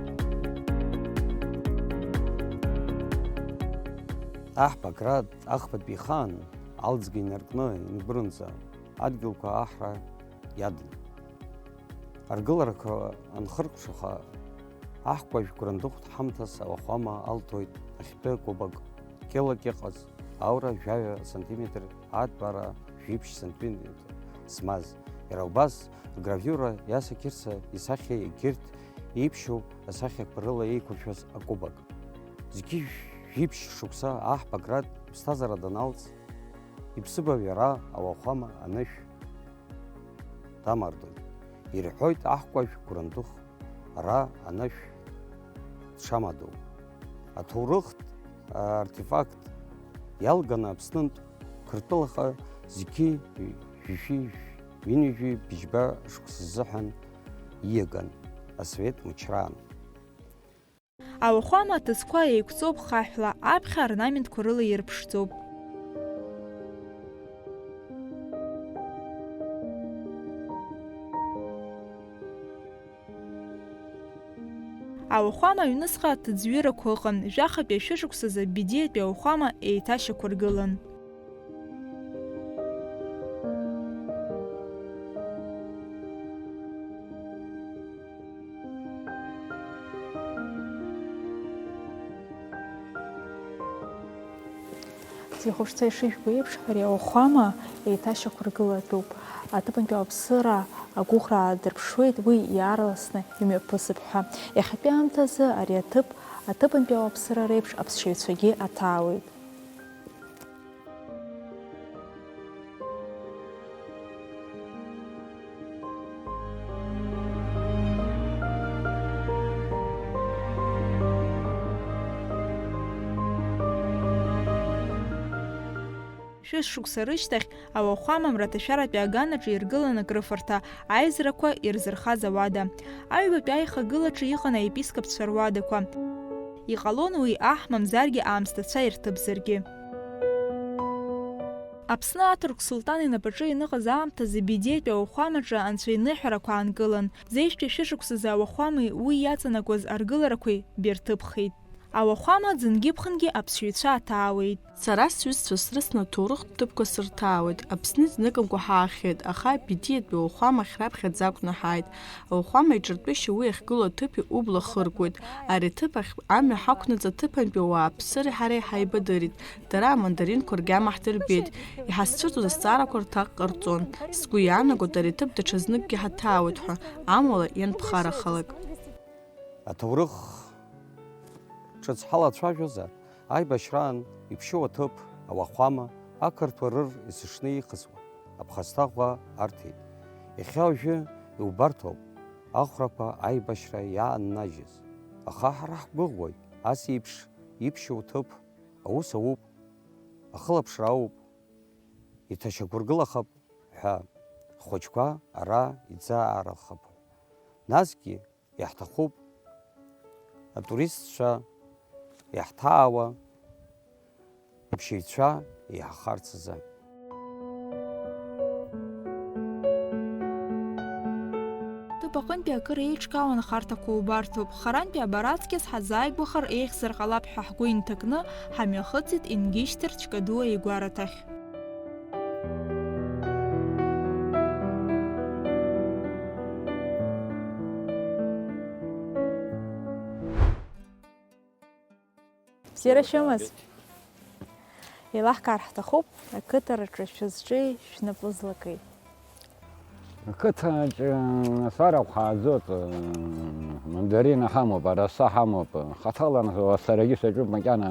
Аҳ Баграт ахԥатәи ихаан алҵгьы инаркны ингәырнӡа адгьылқәа аҳра иадын. Аргыларақәа анхыркәшаха, аҳкәажә Гәрандыхә ҳамҭас ауахәама алҭоит, ахьтәы кубок кьылак иҟаз, аура жәаҩа сантиметр, аатәара жәиԥшь сантиметр змаз, иара убас ргравиура иасакьырца исахьа егьырҭ еиԥшьоу асахьақәа рыла еиқәыршәаз акубок. Зқьи жәиԥшь шықәса аҳ Баграт ԥсҭазаара даналҵ, иԥсыбаҩ ара ауахәама анышә дамардоит. Ирҳәоит аҳкәажә Гәрандыхә ара анышә дшамадоу. Аҭоурыхтә артефакт иалганы Аԥснынтә Қырҭтәылаҟа зқьи жәшәи ҩынҩажәи быжьба шықәса ззыҳәан ииаган асовет мчраан. Ауахәама аҭыӡқәа еиқәҵоуп хаҳәла, аԥхьа орнаментқәа рыла ирԥшӡоуп. Ауахәама аҩныҵҟа аҭыӡҩырақәа ыҟан, жәахатәи ашәышықәсазы Бедиатәи ауахәама еиҭашьақәыргылан. Зхәыцәа ишыжәбо еиԥш, ари ауахәама еиҭашьақәыргылатәуп. Аҭыԥантәи ауаԥсыра агәыӷра аадырԥшуеит уи иаарласны имҩаԥысып ҳәа. Иахьатәи аамҭазы ари аҭыԥ аҭыԥантәи ауаԥсыра реиԥш аԥсшьаҩцәагьы аҭаауеит. Шәышықәса рышьҭахь ауахәама мраҭашәаратәи аганаҿы иргылан акрыфарҭа, аизарақәа ирзырхаз ауада. Аҩбатәи аихагылаҿы иҟан аепископцәа руадақәа. Иҟалон уи аҳ мамзаргьы аамсҭацәа ирҭыԥзаргьы. Аԥсны аҭырқә сулҭан инапаҿы ианыҟаз аамҭазы Бедиатәи ауахәамаҿы анцәа иныҳәарақәа аанкылан, зеижәтәи шәышықәсазы ауахәамеи уи иаҵанакуаз аргыларақәеи бирҭыԥхеит. Ауахәама ӡынгьы-ԥхынгьы аԥсшьаҩцәа аҭаауеит. Сара сҩызцәа срыцны аҭоурыхтә ҭыԥқәа сырҭаауеит. Аԥсны изныкымкәа ҳаахьеит, аха Бедиатәи ауахәамахь раԥхьаӡа акәны ҳааит. Ауахәама иҿыртәышьа уи ахьгылоу аҭыԥи убла хыркәоит. Ари аҭыԥ ахь амҩа ҳақәнаҵ аҭыԥантәи ауааԥсыреи ҳареи ҳаибадырит. Дара амандаринқәа ргьама ҳдырбеит. Иҳазцәырҵуаз азҵаарақәа рҭак ҟарҵон. Сгәы иаанагоит, ари аҭыԥ даҽазныкгьы ҳаҭаауеит ҳәа, амала ианԥхарахалак. Аҭоурых ҿыц ҳалацәажәозар, аибашьраан иԥшьоу аҭыԥ, ауахәама, ақырҭуа рыр есышны ихысуа аԥхасҭа ӷәӷәа арҭеит. Иахьа уажәы иубарҭоуп ахәрақәа аибашьра иааннажьыз. Аха ҳара ҳгәыӷуеит, ас еиԥш иԥшьоу ҭыԥ аус ауп, ахылаԥшра ауп, иҭашьақәыргылахап ҳәа ҳхәыҷқәа ара иӡаарахап. Насгьы иаҳҭахуп атуристцәа иаҳҭаауа, аԥшьаҩцәа еиҳахарц азы. Ҭыԥ аҟынтәи акыр еиҿкаау анхарҭақәа убарҭоуп. Харантәи абар аҵкьыс ҳазааигәахар еиӷьзар ҟалап ҳәа ҳгәы инҭакны, ҳамҩахыҵит Ингьышьҭыр Чкадуа игәараҭахь. Бзиара шәымаз! Еилаҳкаар ҳҭахуп, ақыҭараҿы шәызҿи шәнапы злаки? Ақыҭаҿы асарахә ҳааӡоит, мандарина ҳамоуп, араса ҳамоуп, хаҭала сарагьы саҿуп макьана,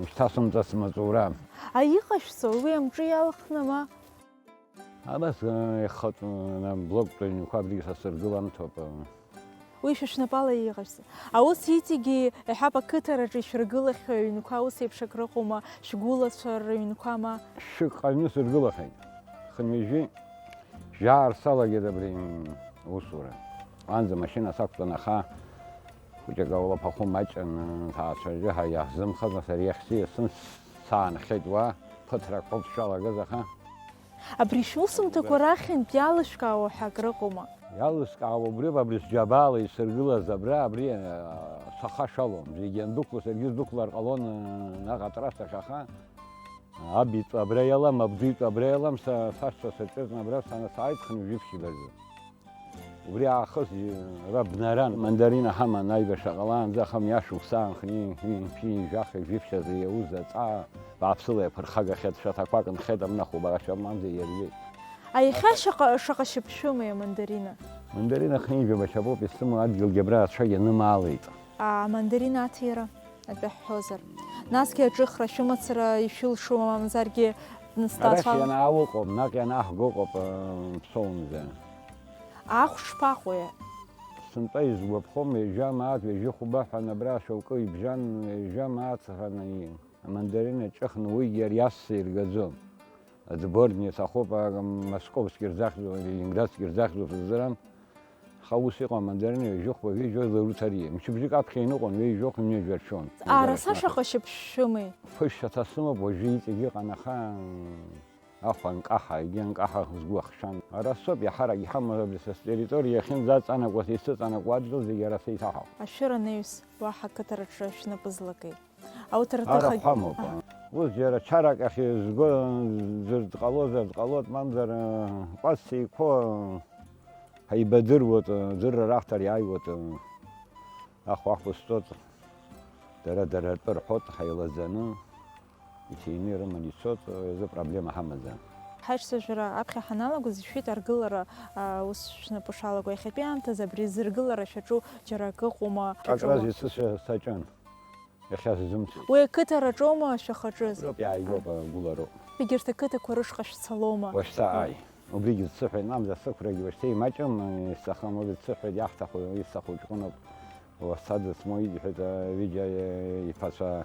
ишьҭасымҵац маҵура. А иҟашәҵо уи амҿы иалхны ма? Абас, э, ихатә, э, блоктә ҩнқәа абригьы са сыргылан ҭоуп, э. Уи шәышәнапала иҟашәҵа. Аус иҵегьы, иҳәап, ақыҭараҿы ишәыргылахьоу аҩнқәа ус еиԥш акрыҟоума, шәгәылацәа рыҩнқәа ма? Шәык ҟаҩны сыргылахьеит. Хынҩажәи жәаа рсалагеит абри, м, усура. Уанӡа машьына сақәтәан, аха хәыҷык аулаԥахәы маҷын, ҭаацәа ҳәа иаҳзымхаз, нас ари ахь сиасны саанхеит уа, ԥыҭрак ҳәоуп сшалагаз, аха. Абри шәусумҭақәа рахьынтә иалышәкаауа ҳәа акрыҟоума? Иалыскаауа убриоуп, абри сџьабаала исыргылаз абра, абри, а, саха шалом. Зегьы иандәықәло саргьы сдәықәлар ҟалон, а, наҟ атрасса ахь, аха абитәы абра иалам, абдуитәы абра иалам, са, сашьцәа сырҿыцны абра сана сааит хынҩажәи ԥшьба рзы. Убри аахыс, ара бнаран, мандарина ҳаман аибашьра ҟалаанӡа, аха мҩашықәса аанхеит, ҩынҩажәи жәаха, жәиԥшь азы иауз аҵаа бааԥсыла иаԥырхагахьеит, шәаҭақәак нхеит, амнахә убарашәа мамзар иарҩеит. А иахьа шаҟа, шаҟа шьапы шәымеи амандарина? Мандарина хынҩажәаба шьапоуп исымоу, адгьылгьы абра ацәа ианымаалеит. А, амандарина аҭира, атәы ҳҳәозар. Насгьы аҿыхра шәымацара ишәылшома, мамзаргьы Арахь насҭацәала? Ианаауа ыҟоуп, наҟ ианааҳго ыҟоуп, э, ԥсоумзар. Ахә шԥаҟоу? Сынтәа изгәаԥхом, ҩажәа мааҭ, ҩажәи хәба ҳәа абра шьоукы ибжьан, ҩажәа мааҭ ҳәа амандарина ҿыхны уигьы ари асса иргаӡом. Отборный иаҭахуп, а, московский рзахьӡу, ленинградский рзахьӡу сыздырам. Аха ус иҟан, амандарина ҩажәи хәба, ҩажәи жәохә ларуҭариа. Мчыбжьык аԥхьа иныҟәон, ҩажәи жәохә, ҩажәи жәаф шәон. Араса шаҟа шьапы шәымеи? Ԥышә аҭасымоуп, уажәы иҵегь ыҟан, аха, м, ахә анкаҳа, егьи анкаҳа згәы ахшәан. Арасоуп иаҳарак иҳамоу абри са стерриториа иахьынӡаҵанакуа, исыҵанакуа адгьыл зегьы араса иҭаҳауп. Ашәыра анаҩс, уаҳа ақыҭараҿы шәнапы злакеи? Ауҭарҭыхагь. Арахә ҳамоуп. Аҳа. Ус џьара чарак ахь изго, зырдҟалозар дҟалоит, мамзар, э, кәац еиқәо, э, ҳаибадыруеит, э, дырра раҳҭар иааиуеит, э, ахә ахәысҵоит, дара, дара ртәы рҳәоит, ҳаилаӡаны, иҭины ирыманы ицоит, э, изы проблема ҳамаӡам. Ҳаицәажәара аԥхьа ҳаналагоз ишәит аргылара, а, ус шәнапы шалаго. Иахьатәи аамҭазы абри зыргылара шәаҿу џьара акы ыҟоума? Акраз шәаҿума? Исышьа саҿын. Иахьа сзымцеит. Уи ақыҭараҿоума шәахаҿыз? Уброуп иааигәоуп, агәылароуп. Егьырҭ ақыҭақәа рышҟа шәцалома? Уашьҭа ааи. Убригьы сцыҳәеит, мамзар сықәрагьы уашьҭа имаҷым, исҭахым, убри дсыҳәеит, иаҳҭаху, исҭаху ҷкәыноуп. Уасҭа дысмоуит, иҳәеит, ҩыџьа иԥацәа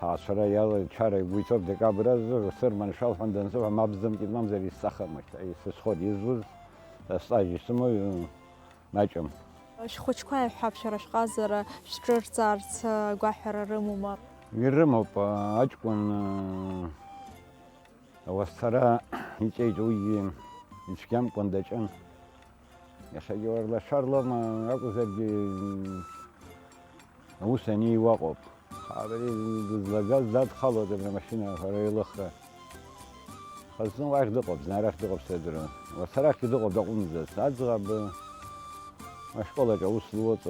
ҳаацәара иалачара игәы иҭоуп, декабр азы сырманшәал ҳәа дансыҳәа, мап сзымкит, мамзар исҭахым, уашьҭа исызхоит, изуз, стаж исымоуи? Маҷым. Шәхәыҷқәа иаҳҳәап, шәара шәҟазара шәҿырҵаарц агәаҳәара рымоума? Ирымоуп, аҷкәын, ауасҭара иҵеит, уигьы ицәгьамкәан даҿын. Иахьагьы уарлашәарлома акәзаргьы, аус аниуа ыҟоуп. Абри дызлагаз дадхалоит абри амашьына, ҳәара еилыхра. Хазны уахь дыҟоуп, зны арахь дыҟоуп сыздыруам. Уаса арахьгьы дыҟоуп, дакәымзац. Аӡӷаб ашколаҿ аус луоуп,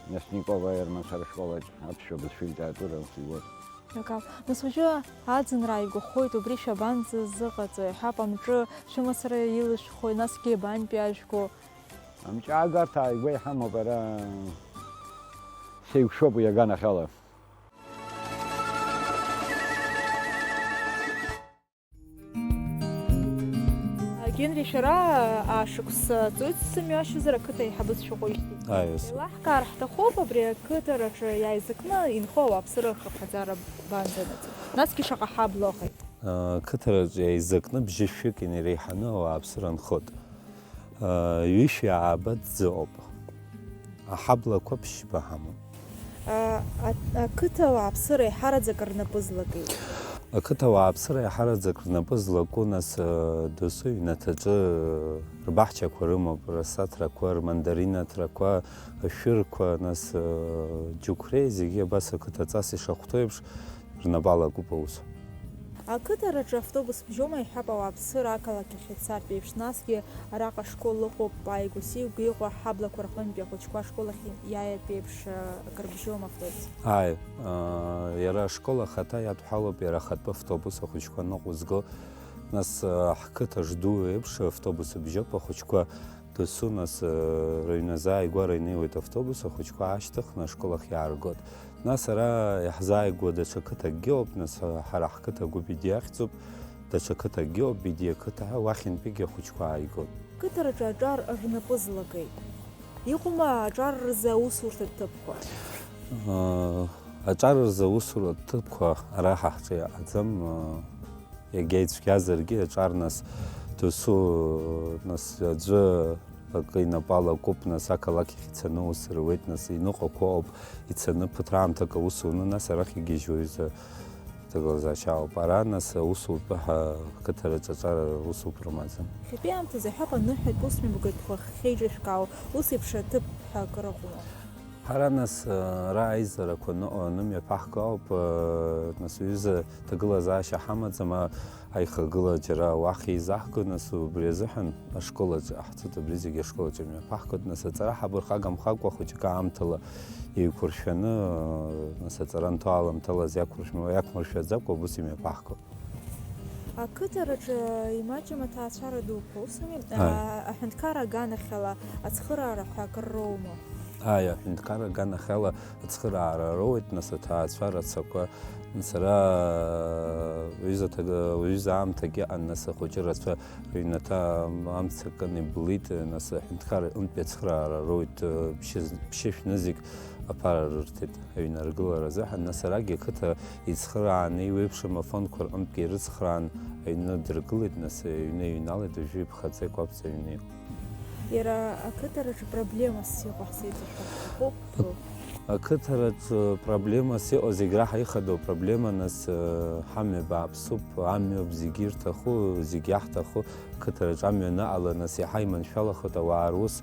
Мясникова Ерман сара ашколаҿ аԥсшәа бызшәа литература аус луоуп. Акы, нас уажәы аӡынра ааигәахоит, убри шәабанӡазыҟаҵои? Ҳап амҿы шәымацара илышәхои, насгьы абантәи ажәго? Амҿы аагарҭа ааигәа иҳамоуп ара. Сеиқәшәоуп уи аганахьала. Агент Шәара ашықәс ҵуеит сымҩашьозар, ақыҭа аиҳабыс шәыҟоижьҭеи. Аиас. Еилаҳкаар ҳҭахуп, абри ақыҭараҿы иааизакны инхо ауааԥсыра рхыԥхьаӡара банӡанаӡо? Насгьы шаҟа ҳабла ыҟеит? Ақыҭараҿы иааизакны бжьышәҩык инареиҳаны ауааԥсыра нхоит. Ҩышәи ааба ӡы ыҟоуп. Аҳаблақәа ԥшьба ҳамоуп. А, а, ақыҭа ауааԥсыра еиҳараӡак рнапы злакеи? Ақыҭа ауааԥсыра еиҳараӡак рнапы злаку, нас, а, досу иҩнаҭаҿы, а, рбаҳчақәа рымоуп, расаҭрақәа, рмандаринаҭрақәа, ашәырқәа, нас, а, џьықәреи зегьы абас ақыҭа аҵас ишахәҭоу еиԥш рнапы алакуп аус. Ақыҭараҿы автобус бжьома, иҳәап, ауааԥсыра ақалақь ахь ицартә еиԥш, насгьы араҟа ашкол ыҟоуп, ааигәа-сигәа иҟоу аҳаблақәа рҟынтәи ахәыҷқәа ашкол ахь иааиртә еиԥш, акыр бжьома автобус? Ааи, аа, иара ашкол ахаҭа иадҳәалоуп иара ахатәы автобус ахәыҷқәа ныҟәызго, нас, аа, ҳқыҭа жду еиԥш автобус бжьоуп, ахәыҷқәа досу, нас, аа, рыҩны азааигәара инеиуеит автобус, ахәыҷқәа аашьҭыхны ашкол ахь иааргоит. Нас ара иаҳзааигәоу даҽа қыҭакгьы ыҟоуп, нас, ҳара ҳқыҭа агәы Бедиа ахьӡуп, даҽа қыҭакгьы ыҟоуп, Бедиа қыҭа ҳәа, уахьынтәигьы ахәыҷқәа ааигоит. Қыҭараҿы аҿар рнапы злакеи? Иҟоума аҿар рзы аусурҭа ҭыԥқәа? Ыы, аҿар рзы аусура ҭыԥқәа ара ҳа ҳҿы иҟаӡам, ыы, иагьа ицәгьазаргьы аҿар, нас, досу, нас, аӡәы акы инапы алакуп, нас, ақалақь ахь ицаны аус руеит, нас, иныҟәақәо ауп ицаны ԥыҭраамҭак аус уны, нас, арахь игьежьуа ҩыза ҭагылазаашьа ауп. Ара, нас, аусутәы ҳа қыҭараҿы аҿар аусутә рымаӡам. Иахьатәи аамҭазы ҳәа аныҳәатә ус мҩаԥгатәқәа ахьеиҿышәкаау, ус еиԥш аҭыԥ ҳәа акыр ыҟоума? Ҳара, нас, ара аизарақәа ныҟәа анымҩаԥаҳго ауп, нас, ҩыза ҭагылазаашьа ҳамаӡам, а-, аихагыла џьара уахь еизаҳго, нас, убри азыҳәан ашкол аҿы иҟаҳҵоит, абри зегьы ашкол аҿы имҩаԥаҳгоит, нас, аҵара ҳабырхагамхакәа хәыҷык аамҭала еиқәыршәаны, нас, аҵара анҭо аламҭалаз иақәыршәма-, иақәмыршәаӡакәа убыс имҩаԥаҳгоит. Ақыҭараҿы имаҷым аҭаацәара дуқәа, ус ами? Ааи. А, аҳәынҭқарра аганахьала ацхыраара ҳәа акыр роума? Ааи, аҳәынҭқарра аганахьала ацхыраара роуеит, нас, аҭаацәа рацәақәа. Сара уҩыза ҭага-, уҩыза аамҭагьы ыҟан, нас, ахәыҷы рацәа рыҩнаҭа амца кын иблит, нас, аҳәынҭқарра аҟынтәи ацхыраара роуеит, ԥшьы-, ԥшьышә нызқь аԥара рырҭеит аҩны аргылара азыҳәан, нас, арагьы ақыҭа ицхырааны еиуеиԥшым афондқәа рҟынтәгьы ирыцхраан аҩны дыргылеит, нас, аҩны иҩналеит, уажәы иԥхаӡа икәаԥӡа аҩны иҟоуп. Иара ақыҭараҿы проблемас иҟоу ҳзеиҭашәҳәап. Ақыҭараҿы проблемас иҟоу зегь раҳа ихадоу проблема, нас, ҳамҩа бааԥсуп, амҩоуп зегьы ирҭаху, зегь иаҳҭаху, ақыҭараҿы амҩа аныҟала, нас, иаҳа иманшәалахоит ауаа рус,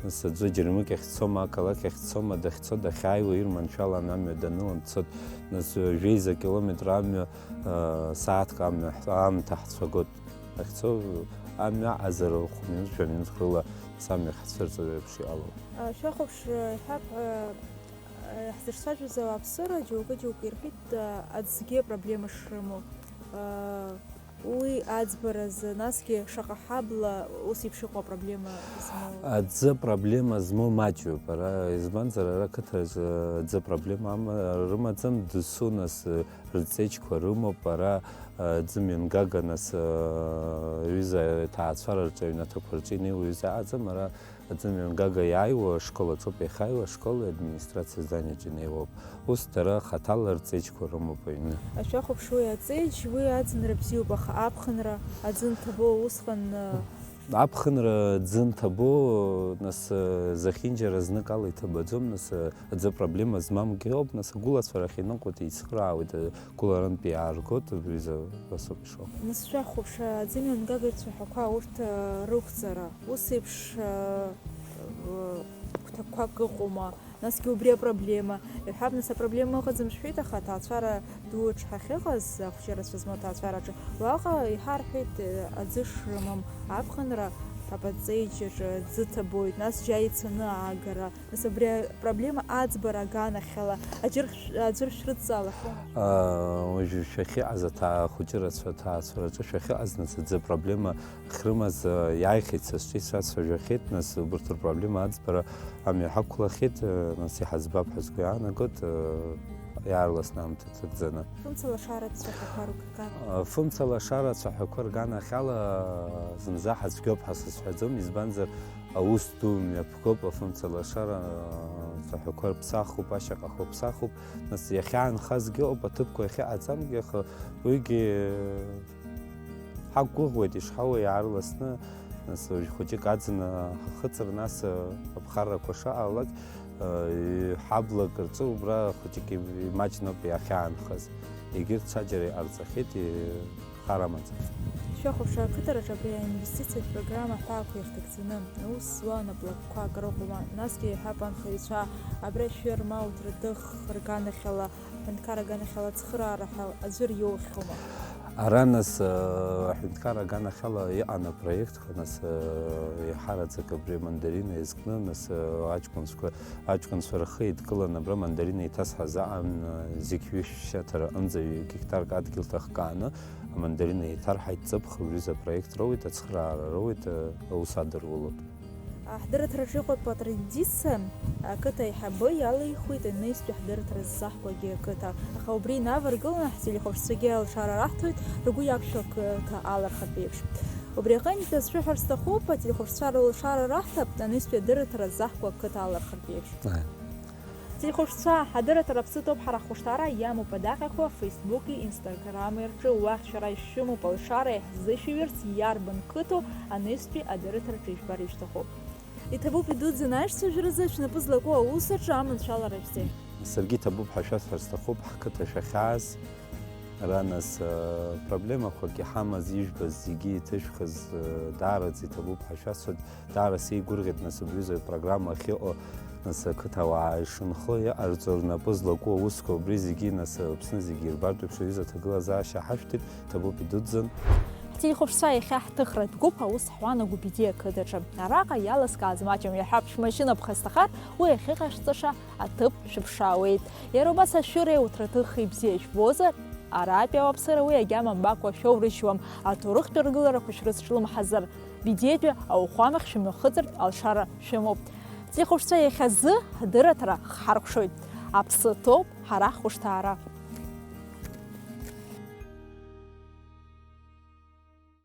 нас, аӡәы џьармыкьахь дцома, ақалақь ахь дцома, дахьцо, дахьааиуа ирманшәалан амҩа данылан дцоит, нас, жәеиза километр амҩа, сааҭк амҩа, аамҭа ҳцәагоит. Ахьцо амҩа аҟазара хә-минуҭ, жәа-минуҭ рыла самҩа ахьцәырҵуа еиԥш иҟалоуп. Шәахәаԥш, иҳәап, ҳзыцәажәоз ауааԥсыра џьоукы-џьоукы ирҳәеит, аӡгьы апроблема шрымоу. Уи аӡбаразы, насгьы шаҟа ҳабла ус еиԥш иҟоу апроблема змоу? Аӡы апроблема змоу маҷҩуп ара, избанзар, ара ақыҭаҿы аӡы апроблема ама-, рымаӡам, досу, нас, рҵеџьқәа рымоуп, ара, а, ӡымҩангага, нас, а, аҩыза аҭаацәараҿы, аҩнаҭақәа рҿы инеиуа ҩыза аӡам, ара ӡымҩангага иааиуа ашкол аҿоуп иахьааиуа, ашкол администрациа зданиаҿы инеиуоуп. Ус дара хаҭала рҵеџьқәа рымоуп аҩны. Шәахәаԥш, уи аҵеџь, уи аӡынра бзиоуп, аха аԥхынра, аӡы нҭабо усҟан, а, Аԥхынра ӡы нҭабо, нас, зехьынџьара зныкала иҭабаӡом, нас, аӡы проблема змамгьы ауп, нас, агәылацәа рахь иныҟәоит, ицхраауеит, агәыларантәи иааргоит, абри за-, убасоуп ишыҟоу. Нас шәахәаԥш, аӡымҩангага рцәаҳәақәа урҭ, а, рықәҵара, ус еиԥш, а, а, гәҭакқәак ыҟоума? Насгьы убри апроблема. Иҳәап, нас, апроблема ыҟаӡам шәҳәеит, аха аҭаацәара ду аҿы ҳахьыҟаз, ахәҷы рацәа змоу аҭаацәараҿы, уаҟа иҳарҳәеит, э, аӡы шрымам, аԥхынра апаҵеиџь аҿы аӡы ҭабоит, нас џьа ицаны аагара. Нас абри апроблема аӡбара аганахьала аӡәыр шә-, аӡәыр шәрыдҵаалахьоу? Аа, уажәы шәахьыҟаз аҭаа-, ахәҷы рацәа аҭаацәараҿы шәахьыҟаз, нас, аӡы апроблема ахьрымаз, э, иааихьеит, са сҿы исацәажәахьеит, нас, убарҭ рпроблема аӡбара амҩа ҳақәлахьеит, э, нас, иҳаӡбап ҳәа сгәы иаанагоит, э, иаарласны аамҭа ҭагӡаны. Фымца лашара цәаҳәақәа рган. Фымца лашара цәаҳәақәа рганахьала зынӡа ҳацәгьоуп ҳәа сызҳәаӡом, избанзар, аус ду мҩаԥгоуп, афымца лашара цәаҳәақәа рԥсахуп, ашьаҟақәа ԥсахуп. Нас иахьаанхазгьы ыҟоуп, аҭыԥқәа иахьыҟаҵамгьы, аха уигьы ҳақәгәыӷуеит, ишҳауа иаарласны, нас уажә хәыҷык аӡын ҳахыҵыр, нас аԥхаррақәа шаалак, ҳаблак рҿы убра хәыҷык имаҷноуп иахьаанхаз. Егьырҭ ҽаџьара иҟарҵахьеит, хар амаӡам. Шәахәаԥшра ақыҭараҿы абри аинвестициатә программа аҳәаақәа ирҭагӡаны, аус зуа анаплакқәа акрыҟоума, насгьы иҳәап анхаҩцәа, абра шәырма уҭраҭых рганахьала, аҳәынҭқар аганахьала ацхыраара ҳәа аӡәыр иоухьоума? Ара нас, аҳәынҭқар аганахьала иҟан апроектқәа, нас, еиҳараӡак абри амандарина иазкны, нас, аҷкәынцәа, аҷкәынцәа рхы еидкылан абра амандарина еиҭасҳаз аан, зегь ҩышәшьаҭара аҟынӡа гектарк адгьыл ҭахкааны, амандарина еиҭарҳаит, ҵыԥх, убри рзы апроект роуеит, ацхыраара роуеит, аус адырулоит. Ҳдырраҭараҿы иҟоуп атрадициа, ақыҭа аиҳабы иалихуеит анаҩстәи ҳдырраҭара ззаҳкуагьы ақыҭа. Аха убри инаваргыланы ҳтелехәаԥшцәагьы алшара раҳҭоит, ргәы иақәшәо ақыҭа алархартә еиԥш. Убри аҟынтә сшәыҳәар сҭахуп, ателехәаԥшцәа рылшара раҳҭап анаҩстәи адырраҭара ззаҳкуа ақыҭа алархартә еиԥш. Ааи. Телехәаԥшцәа, адырраҭара аԥсы ҭоуп ҳара ҳхәышҭаара иамоуп адаҟьақәа Facebook-и, Instagram-и рҿы, уахь шәара ишәымоуп алшара иаҳзышәиҩырц иарбан қыҭоу анаҩстәи адырраҭараҿы ижәбар ишәҭахуп. Иҭабуп идуӡӡан аишьцәажәаразы шәнапы злаку аус аҿы аманшәалара шәзеиӷь. Саргьы иҭабуп ҳәа шәасҳәар сҭахуп, ҳқыҭа шәахьааз. Ара нас, э, проблемақәак иҳамаз, ижәбаз зегьы иҭышәхыз, э, даараӡа иҭабуп ҳәа шәасҳәоит. Даара сеигәырӷьеит, нас, убри рзы апрограмма ахьыҟоу, нас, ақыҭауаа ишынхо иҟарҵо, рнапы злаку аусқәа убри зегьы, нас, Аԥсны зегьы ирбартә еиԥш аҩыза аҭагылазаашьа ҳашәҭеит, ҭабуп идуӡӡан. Ҳтелехәаԥшцәа, иахьа ҳҭыхра ҭгәыԥ аус ҳуан Агәбиди ақыҭаҿы. Араҟа иалазкааз маҷым иаҳәап, шәмашьына ԥхасҭахар, уи ахьыҟашәҵаша аҭыԥ шәыԥшаауеит. Иара убас ашәыреи уҭраҭыхи бзиа жәбозар, аратәи ауааԥсыра уи агьама мбакәа шәоурыжьуам, аҭоурыхтә ргыларақәа шәрыцҿлымҳазар, Бедиатәи ауахәамахь шәымҩахыҵыртә алшара шәымоуп. Телехәаԥшцәа, иахьазы ҳдырраҭара хҳаркәшоит. Аԥсы ҭоуп ҳара ҳхәышҭаара.